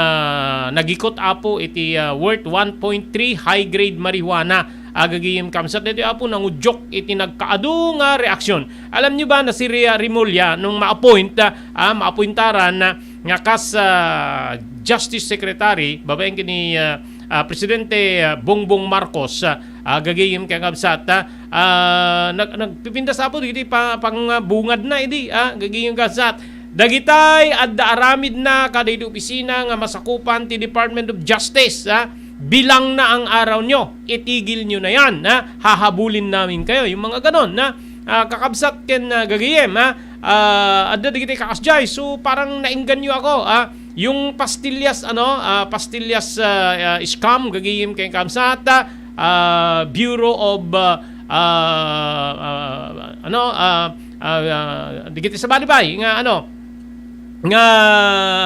nagikut, Apo, iti, ah, worth one point three high grade marijuana. Agagayem kabsat deti, Apo, nangudiok iti nagkaadu nga reaksyon. Alam niyo ba na si Rhea Remulla nung ma-appoint, ah, ah, ma-appointaran, ah, nga kas, ah, Justice Secretary, babaen ken ni, ah, ah, Presidente, ah, Bongbong Marcos, ah, ah, gagayem ken kabsat, ah, ah, nag-, nagpipintas, Apo, dagiti pa-, pangbungad na idi, ah, gagayem kabsat. Dagitay adda aramidna kadagiti opisina nga masakupan ti Department of Justice, ah, bilang na ang araw nyo, itigil nyo na yan, ah, hahabulin namin kayo, yung mga ganon, na, ah, kakabsat ken, ah, gagayem, ah, ah, adda dagiti kakasdiay, so parang nainganyo ako, ah, yung pastillas, ano, ah, pastillas, ah, ah, scam, gagayem ken kabsat, ah, ah, Bureau of, ah, ah, ah, ano, ah, ah, ah, dagiti sabali pay nga, ano, nga,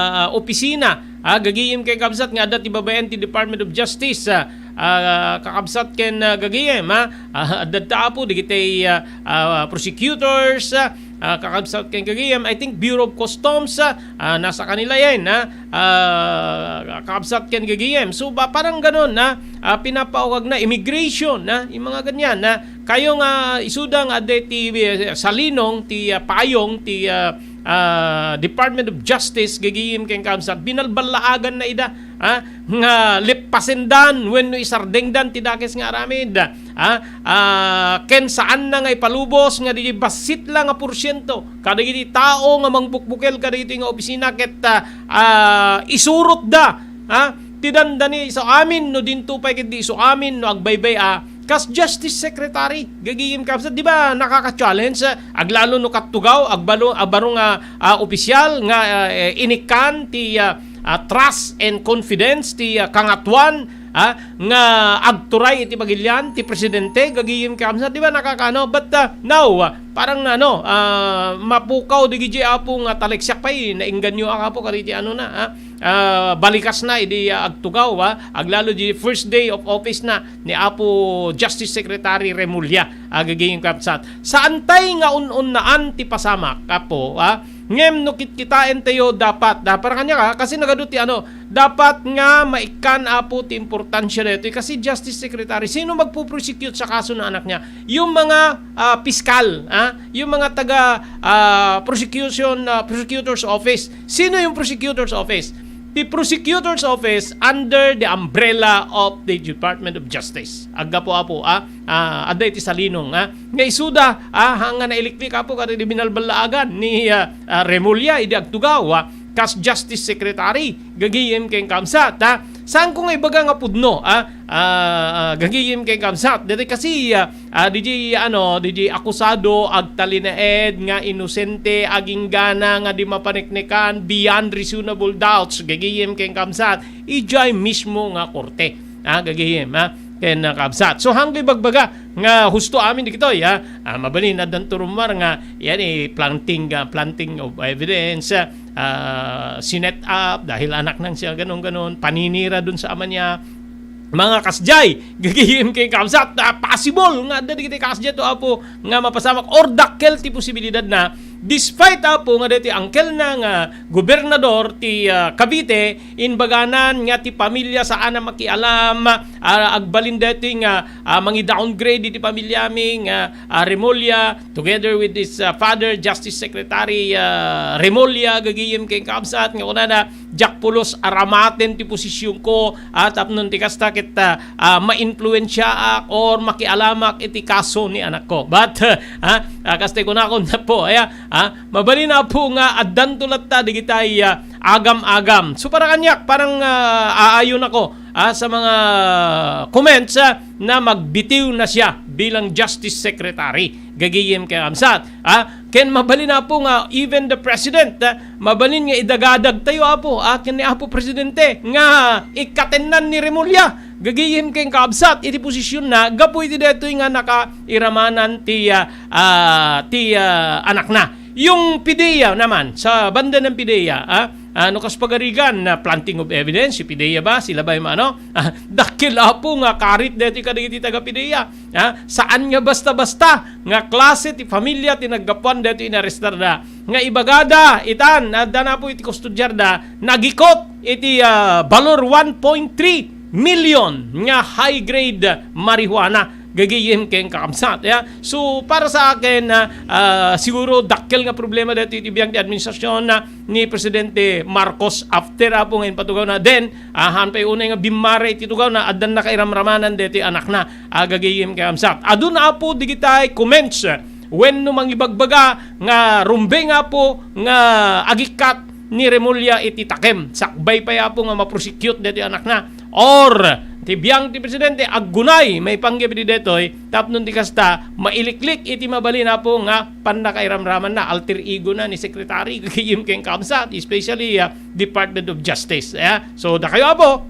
ah, opisina, ah, gagayem ken kabsat nga adda ti babaen ti Department of Justice, ah, ah, kakabsat ken, ah, gagayem, ah, ah, adda ta, Apo, dagiti, ah, ah, prosecutors, ah, ah, kakabsat ken gagayem, I think Bureau of Customs, ah, ah, nasa kanila yan, ah, ah, kakabsat ken gagayem. So, ba, parang ganon, ah, ah, pinapaukag na, immigration, ah, yung mga ganyan, ah, kayo nga isuda nga adda ti, eh, salinong ti, ah, payong ti, ah, ah, Department of Justice, gagayem ken kabsat, binalballaagan na ida, ah, nga leppasendan wenno isardengdan ti dakes nga aramid, ah, ah, ken saan na nga ipalubos nga di bassit la nga porsiento kadagiti tao nga mangbukbukel kadagiti nga opisina ket, ah, ah, isurotda, ah, ti dandani isu amin no dinto pay ket di isu amin no agbaybay a kas Justice Secretary, gagayem kabsat, di ba, nakaka-challenge, ah, aglalo no kattugaw, agbalo, abaro nga, ah, opisyal nga, ah, eh, inikkan ti, ah, ah, trust and confidence ti, ah, kangatuan, ah, nga agturay iti bagilian ti presidente, gagayem kabsat, di ba, nakakaano? But, ah, now, ah, parang, ano, ah, mapukaw dagiti, Apo, nga taleksak pay, nainganyo, Apo, kadagiti ano na, ah, ah, balikas na idi, ah, agtugaw, ah, aglalo di first day of office na ni Apo Justice Secretary Remulla, ah, gagayem kabsat. Saantay nga un-unnaan ti pasamak, Apo, ah, Ngem no kitkitaentayo, dapat, da, para kaniak, ah, kasi nagadu ti ano, dapat nga maikkan, Apo, ti importansia daytoy. Kasi Justice Secretary, sino magpo-prosecute sa kaso na anak niya? Yung mga, ah, piskal, ah, yung mga taga, ah, prosecution, ah, prosecutor's office. Sino yung prosecutor's office? The prosecutor's office under the umbrella of the Department of Justice. Aggapu, Apo, ah, ah, adda iti salinong, ah, nga isuda, ah, nga nailiklik, Apo, kadagiti binalballaagan ni, ah, ah, Remulla idi agtugaw, ah, kas Justice Secretary, gagayem ken kabsat, ah. Saanko nga ibaga nga pudno, ah, ah, ah, gagayem ken kabsat. Daytoy kasi, ah, ah, diay, ano, diay akusado agtalinaed nga inosente, aginggana nga di mapaneknekan beyond reasonable doubts, gagayem ken kabsat, idiay mismo nga korte. Ah, gagayem, ah, ken, ah, kabsat. So, haanko ibagbaga nga husto amin dagitoy, ah. Ah, mabalin, addanto rummuar nga, yan, eh, planting, ah, planting of evidence, ah, sinet up dahil anak nang siya, ganun-ganun, paninira dun sa ama niya. Mga kasdiay, gagayem ken kabsat, ah, possible nga adda dagiti kasdiay to, Apo, nga mapasamak or dakkel ti posibilidad na, despite, Apo, nga daytoy uncle na nga gobernador ti, ah, Cavite, imbaganan nga ti pamilya saan a makialam, ah, agbalin daytoy nga, ah, mangi-downgrade iti pamilyami nga, ah, Remulla, together with his, ah, father, Justice Secretary, ah, Remulla, gagayem ken kabsat, nga kunana, "Diak pulos aramaten ti posisionko, ah, tapno ti kasta ket, ah, ah, maimpluensiaak or makialamak iti kaso ni anakko." But, ah, ah, kasta kunakon, Apo, aya, ah, mabalin, Apo, nga addanto latta digitay, ah, agam-agam. So, para kaniak, parang, ah, aayonako, ah, sa mga comments, ah, na magbitiw na siya bilang Justice Secretary. Gagayem ken kabsat, ah, ken mabalin, Apo, nga even the president, ah, mabalin nga idagadagtayo, Apo, ah, ken ni Apo Presidente nga ikkatennan ni Remulla. Gagayem ken kabsat iti posisionna gapu iti daytoy nga nakairamanan ti, ah, ah, ti, ah, anakna. Yung PDEA naman, sa banda ng PDEA, ah, ah, no kas pagarigan na planting of evidence, si PDEA ba, sila ba yung ano? Ah, dakkel, Apo, nga karit daytoy kadagiti taga-PDEA. Ah, saan nga basta-basta nga klase ti familia ti naggapuan daytoy inarestarda. Nga ibagada, itan, adda na, Apo, iti kustodiarda, nagikot iti, ah, balor one point three million nga high-grade marijuana. Gagayem ken kakabsat, ya. So, para sa akin, ah, ah, siguro dakkel nga problema daytoy iti biag ti administrasyon, ah, ni Presidente Marcos after, Apo, nga impatugaw na. Then, ah, haan pay unay nga bimmare iti tugaw na, addan nakairamramanan daytoy anakna. Ah, gagayem ken kakabsat. Adu na, Apo, digitay comments wenno mangibagbaga nga rumbeng, Apo, nga agikkat ni Remulla iti takem. Sakbay pay, Apo, nga ma-prosecute daytoy anakna. Or, ti biag ti Presidente, aggunay, maipanggep iti daytoy, tapno ti kasta, mailiklik iti mabalin, Apo, nga pannakairamramanna, alter ego na ni Secretary, gagayem ken kabsat, especially, ah, Department of Justice. Eh? So, dakayo, Apo,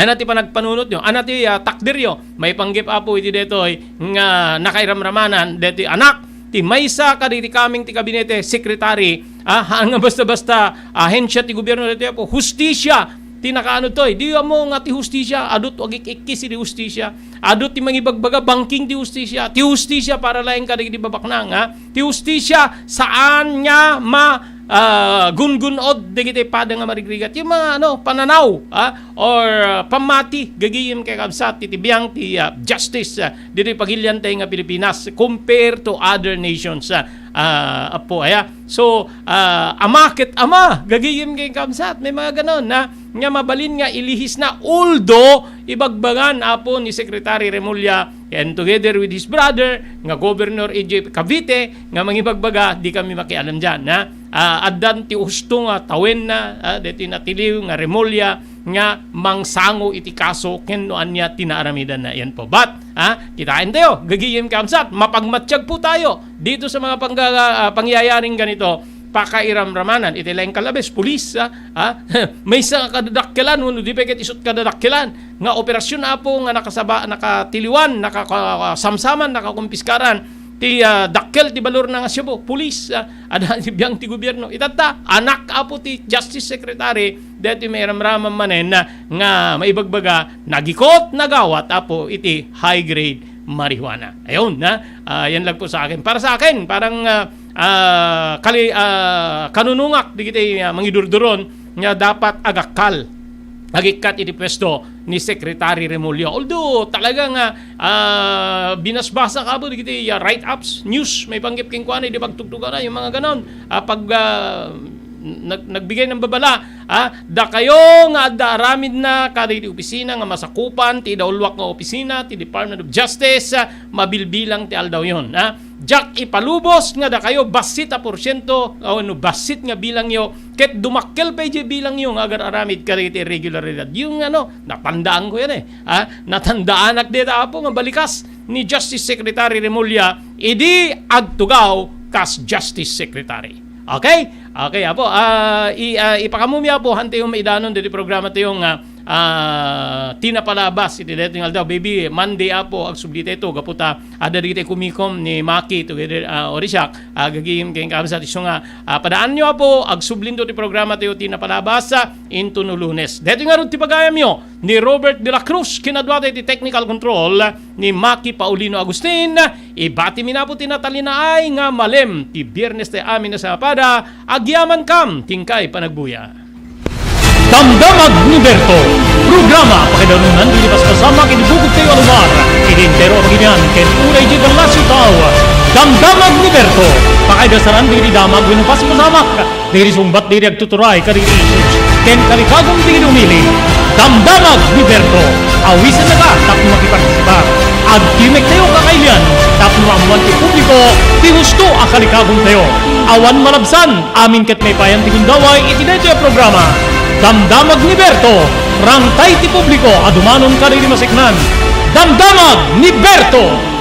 ana ti panagpanunotyo, ana ti, ah, takderyo, maipanggep, Apo, iti daytoy nga nakairamramanan daytoy anak ti maysa kadagiti kameng ti kabinete secretary, ah, haan nga basta-basta ahensya ti gobierno daytoy, Apo, hustisya ti nakaano toy. Di mo nga ti hustisya, adu ti agik-ikkis ti hustisya. Adu ti mangibagbaga, bangking ti hustisya. Ti hustisya para laeng kadagiti babaknang, ha? Ti hustisya saan nga ma, ah, gungun-od dagiti pada nga marigrigat. Yung mga, ano, pananaw, ha? Or, ah, pammati, gagayem ken kabsat, iti biag ti, ah, justice, ah, ditoy pagiliantay nga Pilipinas compared to other nations, ah, ah, Apo, aya. So, ah, ama ket ama, gagayem ken kabsat, may mga ganon na, nga mabalin nga ilihisna, although ibagbagan, Apo, ni Secretary Remulla, and together with his brother, nga Governor A J Cavite, nga mangibagbaga, di kami makialam dian, ha? Ah, addan ti husto nga tawenna, ah, deti natiliw nga Remulla, nga mangsango iti kaso ken no ania ti naaramidanna. Yan po. But, ah, kitaentayo, gagayem ken kabsat, mapagmatiag po tayo dito sa mga pangga-, ah, pangyayaring ganito. Pakairamramanan, iti laeng kalabes, pulis, ah, ah, maysa nga kadadakkelan, wenno di pay ket isut' kadadakkelan nga operasyon, Apo, nga nakasaba-, nakatiliwan, nakasamsaman, nakakumpiskaran ti, ah, dakkel ti balor na nga Cebu, pulis, ah, adda ti biag ti gobierno. Itatta, anak, Apo, ti Justice Secretary, deti mairamraman manen, ah, nga maibagbaga, nagikot, nagawat, Apo, iti high grade marijuana. Ayun, ha? Ah, yan lang po sa akin. Para sa akin, parang, ah, ah, kali-, ah, kanunungak dagiti, ah, mangidurduron nga dapat agakkal agikkat iti puesto ni Secretary Remulla. Although, talaga nga, ah, binasbasa ka po dagiti, ah, write-ups, news, maipanggep kenkuana, idi pagtugtugana, yung mga ganon. Ah, pag, ah, nag-, nagbigay ng babala, ah, dakayo nga adda aramidna kadagiti opisina nga masakupan ti idauluak nga opisina ti Department of Justice, ah, mabilbilang ti aldawyon, ah. Diak ipalubos nga dakayo bassit a porsiento, o no, bassit nga bilangyo, ket dumakkel pay diay bilangyo nga agar-aramid kadagiti irregularidad. Yung ano, natandaanko yan eh. Ah, natandaanak dita, Apo, nga balikas ni Justice Secretary Remulla, idi agtugaw kas Justice Secretary. Okay? Okay, Apo. Ah, i-, ah, ipakamumi, Apo, han tayo maidanon ditoy programa tayo nga, ah, ti napalabas iti daytoy nga aldaw. Maybe Monday, Apo, agsubli tayo to, gapu ta adda dagiti kumikom ni Maki together, ah, or siak, ah, gagim ken kabsat isu nga, ah, padaanyo, Apo, agsublinto ti programa tayo ti napalabas, ah, intono Lunes. Daytoy ngarud ti pagayamyo ni Robert de la Cruz, kinadua tayo ti technical control ni Maki Paulino Agustin. Ibati mi, Apo, ti natalinaay nga malem ti Biernes ti amin a sapada, agyamankam ti inkay panagbuya. Damdamag ni Berto, programa pakaidanunan dagiti paspasamak iti bugogtayo a lugar, iti entero a baginian ken unay idiay ballasiw tao. Damdamag ni Berto, pakaidasaran dagiti damag wenno paspasamak, dagiti sungbat dagiti agtuturay kadagiti issues ken kalikagum dagiti umili. Damdamag ni Berto, awisenna ka tapno makipartisipar. Agtimek tayo kakailian tapno maammuan ti publiko ti husto a kalikagumtayo. Awan malabsan, amin ket maipayan ti gundaway iti daytoy a programa. Damdamag ni Berto, rangtay ti publiko a dumanon kadagiti maseknan. Damdamag ni Berto!